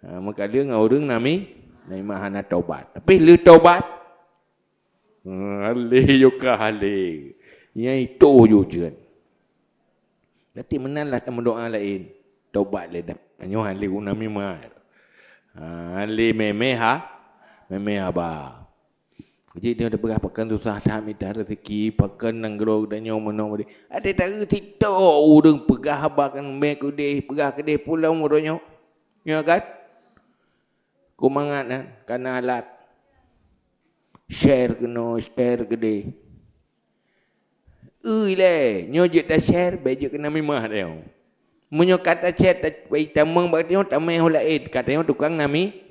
Ha, meukaleueng ngon ureuëng nami, namimah hana tobat. Tapi lheueh tobat, hmm, halé yoka halé. Nyang itu jujur. Berarti meunan lah tameudoá laén. Tobat lé dah. Nyoe halé ureuëng namimah. Ha, halé mémé ha, mémé haba. Jadi dia peugah pakon susah that mita rezeki, pakon nanggroe geutanyoe meunoe. Ada tak sitok ureuëng peugah haba kan mé keudeh, peugah keudeh pulang uroe nyoe. Ya kan? Keu mangat nyan, kana alat. Share keunoe, share keudeh. Ui lé, nyoe jeuet ta-share, bék jeuet keu namimah tanyoe. Meunyoe ka ta-share, ta-, tamong bak tanyoe, tamé ho laén, ka tanyoe tukang nami,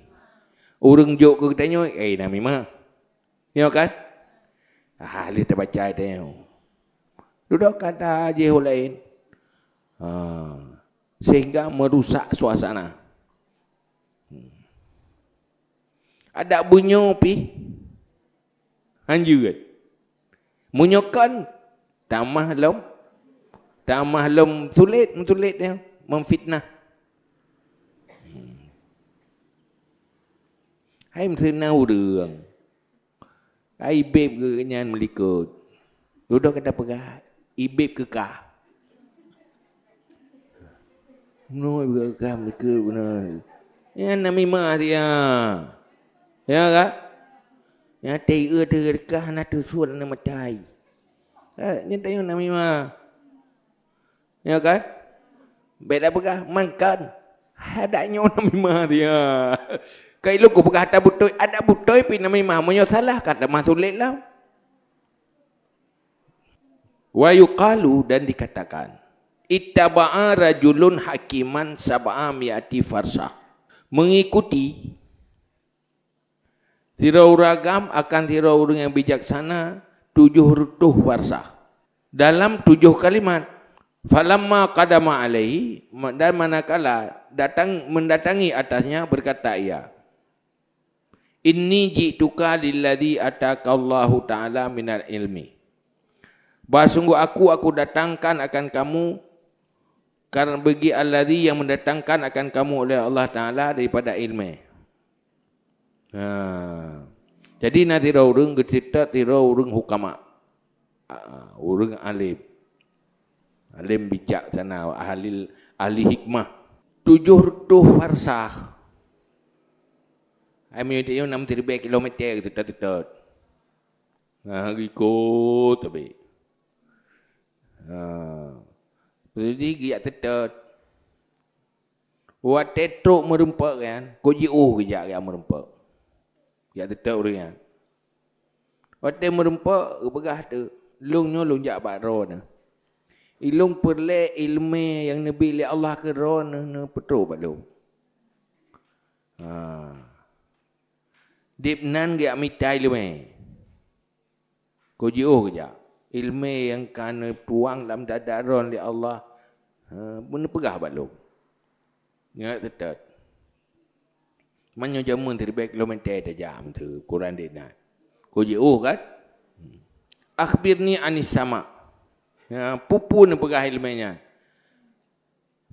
ureuëng jok keu tanyoe, eh, namimah. Nyoe kan? Ah, lé tabaca tanyoe. Dudoe kata jih ho laén. Ha, sehingga merusak suasana. Hmm. Adak beunyoe pih hanjeuet. Meunyoe kon, tamah lom, tamah lom sulet, meusulet nyan, memfitnah. Hmm. Hai meuseuna ureuëng. Ai beb geuh nyan meulikot. Dudoe ka tapeugah, ibeb keu kah. Meunoe ibeb keu kah meulikot beuna. Nyan namimah dia. Ya ka? Nyan teuieu teuieu kah na teusuet na meutai. Ha, nyan tanyoe namimah. Ya kan? Bék tapeugah, mangkan. Adak nyoe namimah dia. Kai lôn kupeugah adak beutôi, adak beutôi pih namimah. Meunyoe salah, ka tamah sulet lom. Wa yuqalu, dan dikatakan, ittaba'a rajulun hakiman sab'a mi'ati farsah. Mengikuti sidroe ureuëng agam akan sidroe ureuëng nyang bijaksana tujoh reutôh farsah. Dalam tujoh kalimat. Falamma qadama alaihi, ma-, dan manakala datang, mendatangi atasnya, berkata ia, "Inni ji'tuka lilladzi atakallahu ta'ala minal ilmi." Bah sungguh aku, aku datangkan akan kamu karena bagi alladzi yang mendatangkan akan kamu oleh Allah Ta'ala daripada ilmu. Ha. Jadi na sidroe ureuëng geuseutôt sidroe ureuëng hukama. Ah, ureuëng alim. Alim bijaksana, ahli, ahli hikmah. Tujoh reutôh farsah. Ai meunyoe tanyoe nam siribée kilometer geuseutôt-seutôt. Ha, geuikot tabe. Ha. Jadi geujak seutôt. Watée trok meurumpok nyan, kok jiôh geujak geujak meurumpok. Jak seutôt ureuëng nyan. Watée meurumpok, geupeugah teuk, "Lôn nyoe lôn jak bak droeneuh. Ilôn peureulée iéleumé nyang neubi lé Allah keu droeneuh neupeutrok bak lôn." Ha. Dib nan geujak mita iéleumé. Kok jiôh geujak. Iéleumé nyang ka neutuang lam dada droeneuh lé Allah, ha, neupeugah bak lôn. Nyan seutôt. Meunyoe jameun siribée kilometer tajak meuteue ukuran deh nyan. Kok jiôh kan? Akhbirni anis sama. Ya, peue-peue neupeugah iéleumé nyan.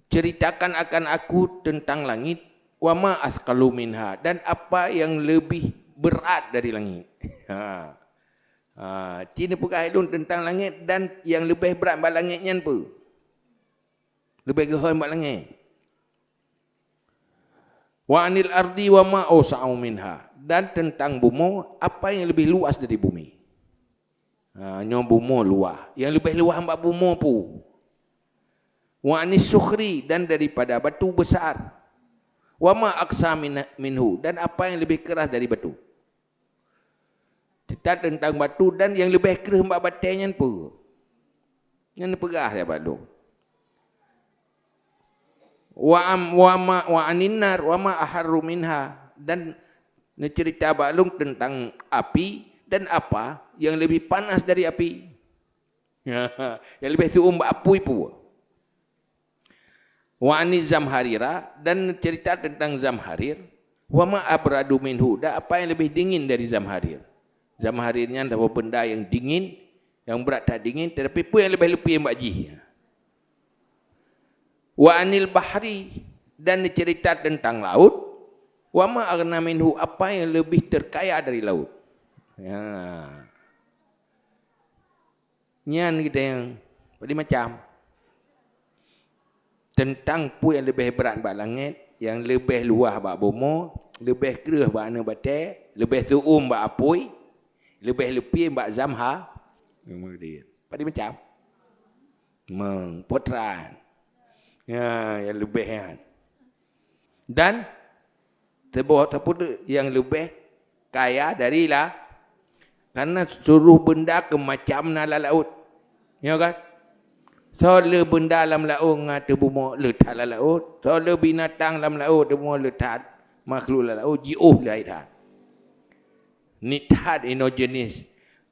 Ceritakan akan aku tentang langit, wa ma atsqalu minha, dan apa yang lebih berat dari langit. Ha. Ha, ci neupeugah lôn tentang langit dan yang leubeh brat bak langit nyan peue? Leubeh geuhôi bak langit. Wa anil ardi wa ma ausa'u minha, dan tentang bumoe, apa yang lebih luas dari bumi. Ha, nyoe bumoe luah. Yang lebih luah bak bumoe peue? Wa anis sukhri, dan daripada batu besar. Wa ma aqsa min-, minhu, dan apa yang lebih keras dari batu. Teutab teuntang batu dan nyang leubeh kreueh bak batée nyan peue? Nyan neupeugah lé bak lôn. Wa am-, wa ma, wa anin nar wa ma aharru minha, dan neuceurita bak lôn teuntang api dan apa nyang leubeh panas dari api. Nyang leubeh seuuem bak apui peue? Wa ani zamharira, dan cerita tentang zamharir. Wa ma abradu minhu, dan apa yang lebih dingin dari zamharir. Zamharir nyan adalah benda yang dingin, yang berat that dingin, tetapi peue nyang leubeh leupie bak jih. Wa anil bahri, dan cerita tentang laut. Wa ma aghna minhu, apa yang lebih terkaya dari laut. Ya. Nyan geutanyoe, padum macam. Teuntang peue nyang leubeh brat bak langét, nyang leubeh luwah bak bumoe, leubeh kreueh bak aneuëk batée, leubeh seuuem bak apui, leubeh leupie bak zamha-, padum macam. Meupotra. Ya, nyang leubeh nyan. Dan teuboh tapeuduek nyang leubeh kaya dari la-, karena seluruh benda keu macam na lam laôt. Nyo kan? Soe le benda lam laôt ngon ateueh bumoe le that lam laôt. Soe le binatang lam laôt ateueh bumoe le that makhluk lam laôt jiôh le that. Nit that inoe jeunèh,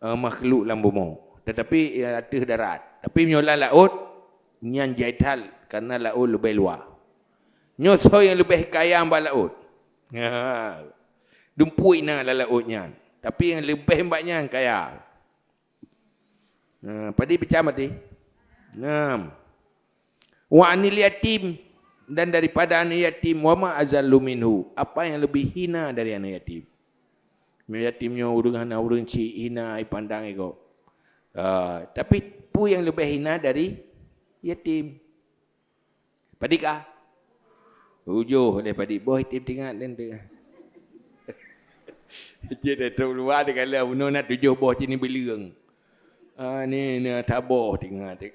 eh, makhluk lam bumoe. Tetapi, eh, ateueh darat. Tapi meunyoe lam laôt, nyan jai that karena laôt leubeh luwah. Nyoe soe nyang leubeh kaya bak laôt? Ha. Dumpeue na lam laôt nyan. Tapi nyang leubeh bak nyan kaya. Ha, padum macam tadi? Enam. Wa anil yatim, dan daripada aneuk yatim, wa ma azallu minhu, apa yang lebih hina dari aneuk yatim. Aneuk yatim nyoe ureuëng hana ureuëng cit, hina dipandang iko. Ah, tapi peue nyang leubeh hina dari yatim? Padum ka? Tujoh lé padum, boh yatim teuingat lé teuh. Cit trok luwa teuh kala bunoe na tujoh boh cit ni bileueng. Ah, ni, ni saboh teuingat.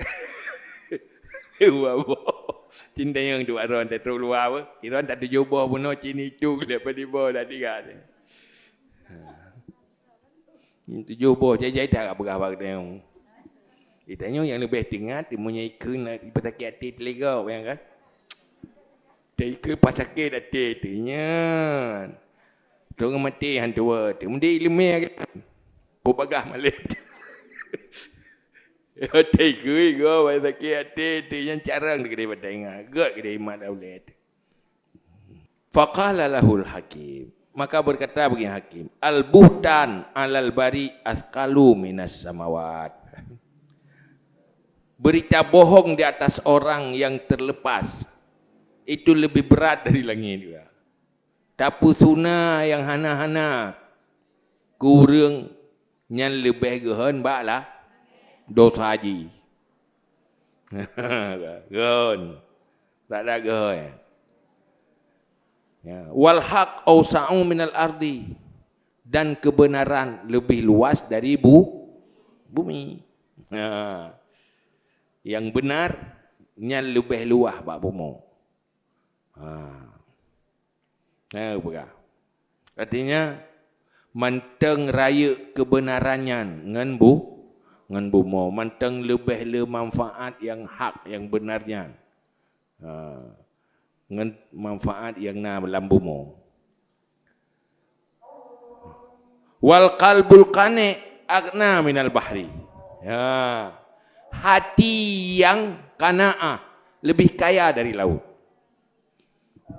Dua boh. Cit tanyong tu ron trok luwa apa? Iron tak tujoh boh bunoe cit ni tu lé padum boh dah teuingat. Ha. Tujoh boh jai-jai that ka peugah bak geutanyoe. Geutanyoe nyang leubeh teuingat, meunyoe ikheun na ipasakét até teuh lé gob, ya kan? Teuikheun pasakét até teuh nyan. Teungoh maté han tuwoe teuh. Meunyoe ileumé kan. Peubagah malée. Teuikheun gob pasakét até teuh nyan carông teuh keudeh bak teuingat. Gét keudeh imat ulée teuh. Faqala lahul hakim, maka berkata bagi hakim, "Al-buhtan alal bari athqalu minas samawat." Berita bohong di atas orang yang terlepas itu lebih berat dari langit juga. Tapeusuna nyang hana-hana keu ureuëng nyan leubeh geuhon bak la-, dosa jih. Geuhon. Tak ada geuhon. Ya. Wal haq ausa'u minal ardi. Dan kebenaran lebih luas dari bu-, bumi. Ha. Yang benar nyan leubeh luwah bak bumoe. Ha. Nah, peugah. Artinya, mantong rayeuk keubeunaran nyan ngon bu-, ngon bumoe, mantong leubeh le manfaat nyang hak, nyang beunar nyan. Ha, ngon manfaat nyang na lam bumoe. Wal qalbul qani' aghna minal bahri. Ya. Hati yang qanaah lebih kaya dari laut.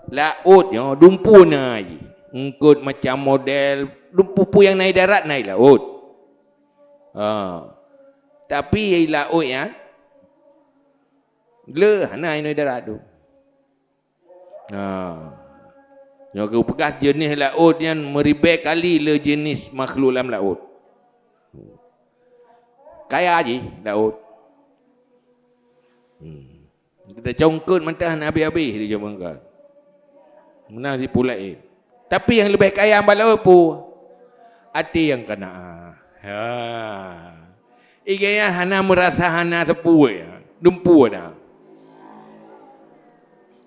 Laôt nyoe dumpeue na jih. Eungkôt macam model dumpeue-peue nyang na i darat na i laôt. Ha. Tapi laôt nyan le hana inoe i darat tu. Ha. Nyoe geupeugah jeunèh laôt nyan meuribèe kali le jeunèh makhluk lam laôt. Kaya jih laôt. Hmm. Teucongkeut mantah hana habéh-habéh di jameun ka. Meunan si pula, eh. Tapi nyang leubeh kaya bak laôt peue? Até nyang kana. Ha. Ié gaya hana meurasa hana sapeue, dumpeue na.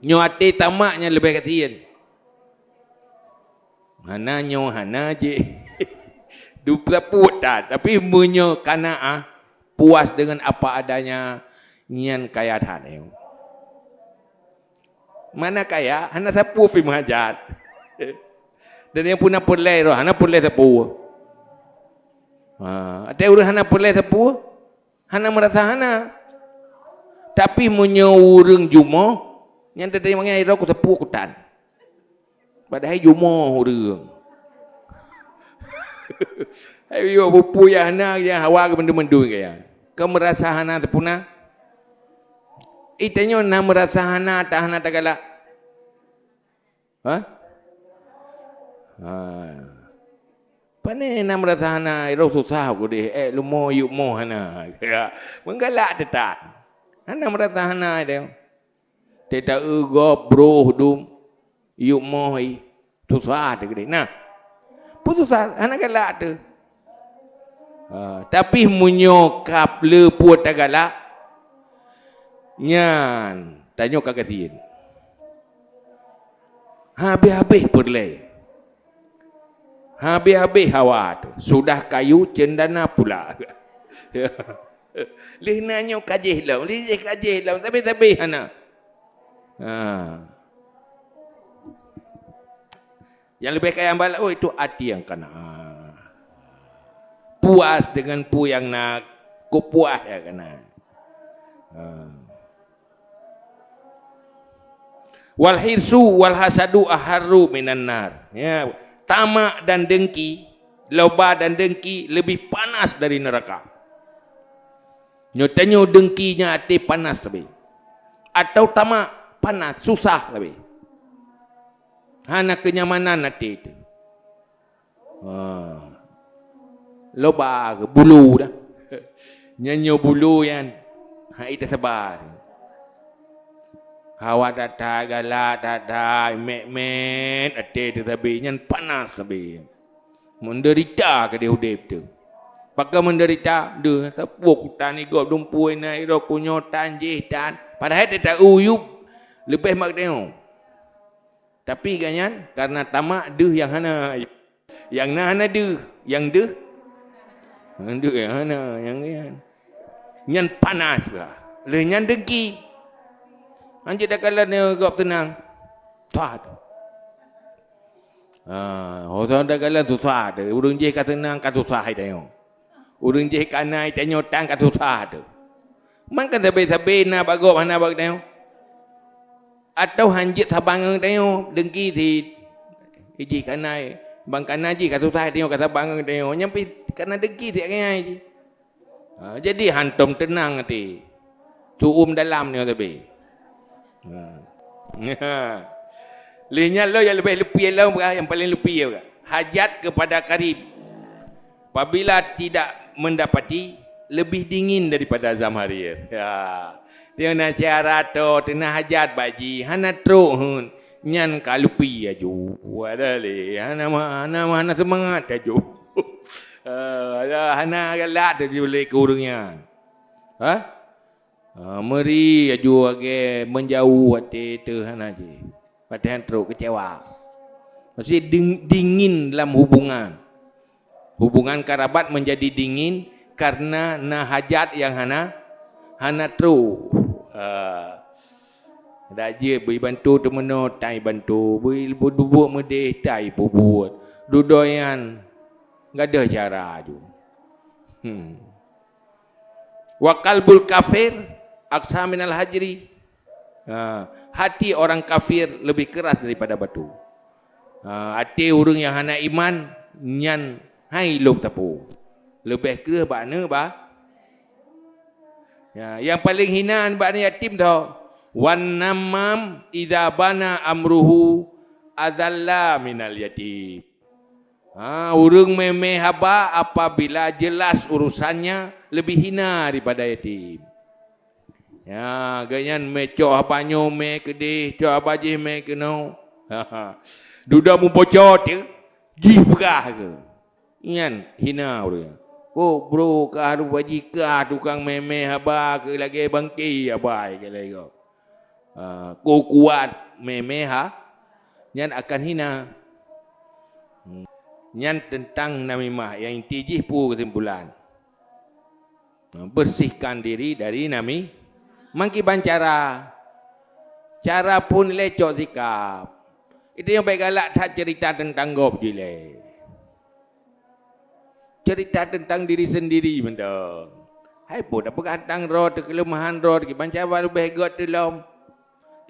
Nyoe até tamak nyang leubeh gasien. Hana nyoe hana jih. Dumpeue sapeue that, tapi meunyoe kanaah, puas dengan apa adanya, nyan kaya that nyoe. Mana kaya, hana sapeue pih meuhajat. Dan nyang puna peureulée roh, hana peureulée sapeue. Ha, até ureuëng hana peureulée sapeue, hana meurasa hana. Tapi meunyoe ureuëng jumoh, nyan teurimong nyan roh keu sapeue kutan. Padahai jumoh ureuëng. Hai yo, peue-peue nyang hana, nyang hawa keu mandum-mandum kaya. Keu meurasa hana sapeue na. Itanyoe na meurasa hana, tak hana tagalak. Ha? Ha. Pane na meurasa hana, irong susah ku deh, eh, lumo yuk moh hana. Ya, meugalak teutap. Hana meurasa hana deh. Teuta eu gob broh dum, yuk moh i, susah teuh keudeh. Nah, peue susah, hana galak teuh. Ha, tapi meunyoe kap le peue tagalak, nyan tanyoe ka gasien. Habéh-habéh peureulée. Habéh-habéh hawa teuh. Sudah kayu cendana pula. Lheuh na nyoe ka jih lom, lheuh jih ka jih lom, sabe-sabe hana. Ha. Nyang leubeh kaya bak laôt itu até nyang kana. Puas dengan peue nyang na, keu puas nyang kana. Ha. Wal hirsu wal hasadu aharru minan nar. Ya, tamak dan dengki, loba dan dengki lebih panas dari neraka. Nyoe tanyoe dengki nyan até panas sabe. Atau tamak panas, susah sabe. Hana kenyamanan até teuh. Ha. Loba keu bulu dah. Nyan nyoe bulu nyan. Hai tasaba. Hawa that-that, galak that-that, mét-mét, até teuh sabe, nyan panas sabe. Meudeurita keudeh udeb teuh. Pakon meudeurita? Deuh, sapeue kutan i gob dumpeue na, i roh kunyoe tan jih tan. Padahai teuta uyub leubeh mak tanyoe. Tapi gobnyan karena tamak deuh nyang hana. Nyang na hana deuh, nyang deuh. Nyang deuh nyang hana, nyang nyan. Nyan panas bah. Lheuh nyan dengki. Hanjeuet takalon gob teunang. That. Ha, ho takalon susah teuh. Ureuëng jih ka teunang ka susah tanyoe. Ureuëng jih ka na tanyoe tan ka susah teuh. Man kan sabe-sabe na bak gob hana bak tanyoe. Atau hanjeuet saban ngon tanyoe, dengki cit. Ijih ka na, ban ka na jih ka susah tanyoe ka saban ngon tanyoe. Nyan pih ka na dengki cit ngon jih. Ha, jadi hantom teunang até. Tuum dalam nyoe sabe. Ha. Lheuh nyan lom nyang leubeh leupie lom, nyang paleng leupie, hajat kepada karib. Apabila tidak mendapati, lebih dingin daripada zamharir. Ya. Teungoh na syara to, teungoh hajat bak jih, hana trok hun. Nyan ka lupi aju. Wadah lé, hana ma-, hana ma-, hana seumangat aju. Ah, hana galak teuh lé keu ureuëng nyan. Ha? Ah, meuri aju lagée meujaweuh até teuh hana jih. Patéh trok keucewa. Maksudnya ding-, dingin dalam hubungan. Hubungan karabat menjadi dingin karena na hajat nyang hana, hana trok. Ha. Dak jeuet beu bantu teumeunoe, tai bantu, beu, beu dubuek meudeh, tai peubuet. Dudoe nyan gadôh cara ju. Hmm. Wa qalbul kafir aqsa minal hajri. Ha, hati orang kafir lebih keras daripada batu. Ha, até ureuëng nyang hana iman nyan hai lom sapeue. Leubeh kreueh bak aneuk ba. Ya, nyang paleng hina bak aneuk yatim tho. Wan namam idza bana amruhu adzalla minal yatim. Ha, ureuëng mé-mé haba apabila jelas urusannya lebih hina daripada yatim. Ya, gobnyan mé cok haba nyoe mé keudeh, cok haba jih mé keunoe. Dudoe muboco teuh, jih peugah keu. Nyan hina ureuëng. Kok bro kah rupa jih kah tukang mé-mé haba keu lagée bangke haba keu lagée gob. Ha, kok kuat mé-mé ha, nyan akan hina. Hmm. Nyan teuntang namimah, nyang inti jih peue keusimpulan. Bersihkan diri dari nami-, meukiban cara. Cara phon lé cok sikap. Itu nyang baik galak that cerita teuntang gob jih lé. Cerita teuntang diri sendiri mantong. Hai peue tapeugah teuntang droe teuh, keuleumahan droe teuh, kiban cara leubeh gét teuh lom.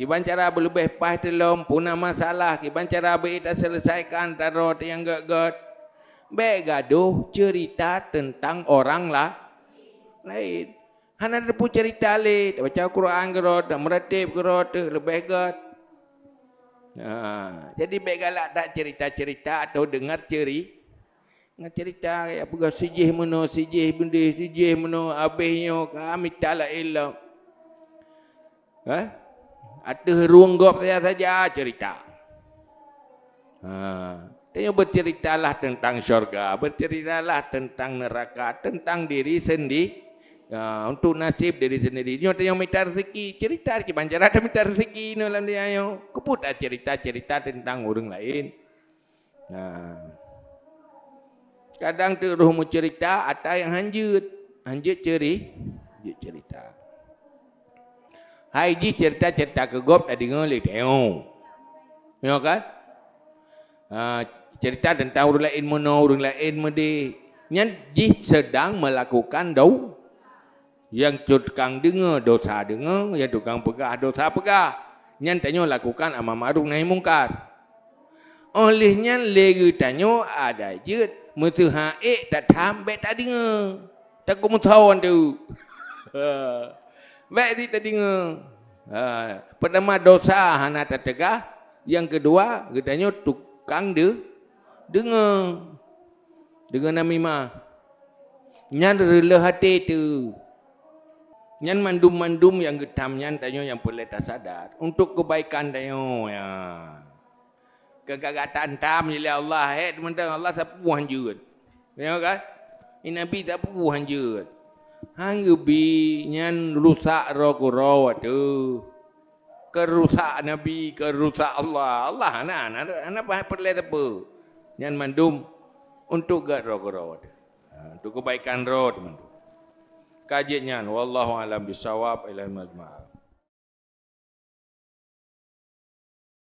Kiban cara beuleubeh paih teuh lom, peue na masalah, kiban cara beu taseuleusaika antara droe teuh nyang gét-gét. Bék gadoh cerita teuntang orang la-, laén. Hana teupeu cerita lé, tabaca Quran keudroe teuh, meuratéb keudroe teuh, leubeh gét. Ha, jadi bék galak that cerita-cerita atau deungar ceri-, ngon cerita, ya, peugah sijih meunoe, sijih beudeh, sijih meunoe, abéh nyoe ka mita laén lom. Eh? Ateueh rueng gob saja-saja cerita. Ha, tanyoe berceritalah tentang syurga, berceritalah tentang neraka, tentang diri sendi-, ha, untuk nasib diri sendiri. Nyoe tanyoe mita rezeki, cerita kiban cara tamita rezeki nyoe lam dunia nyoe. Keupeue tacerita-cerita tentang ureuëng laén? Nah. Kadang teuk roh meucerita ata nyang hanjeuet, hanjeuet ceri-, hanjeuet cerita. Hai jih cerita-cerita keu gob tadeungoe lé tanyoe. Nyoe kan? Ha, cerita tentang ureuëng laén meunoe, ureuëng laén meudeh. Nyan jih sedang melakukan dau-, nyang tukang deungoe dosa deungoe, nyang tukang peugah dosa peugah. Nyan tanyoe lakukan amar makruf nahi mungkar. Óh lheueh nyan lé geutanyoe ada jeuet meuseuha ék tatham bék tadeungoe. Takot meuthon teuk. Bék sit tadeungoe. Ha, peutama dosa hana tateugah, nyang keudua geutanyoe tukang de-, deungoe. Deungon namimah. Nyan reuloh até teuh. Nyan mandum-mandum nyang geutam nyan tanyoe nyang peureulée tasadar untuk keubaikan tanyoe, ya. Keu gata-gata tam lé Allah, hé teumantong Allah sapeue hanjeuet. Ya kan? Ni Nabi sapeue hanjeuet. Han geubi nyan rusak roh keudroe teuh. Keu rusak Nabi, keu rusak Allah. Allah hana, hana, hana peureulée sapeue. Nyan mandum untuk gét roh keudroe teuh. Ha, untuk keubaikan droe teuh mandum. Ka jeuet nyan, wallahu a'lam bissawab, ilaihi majma'ah.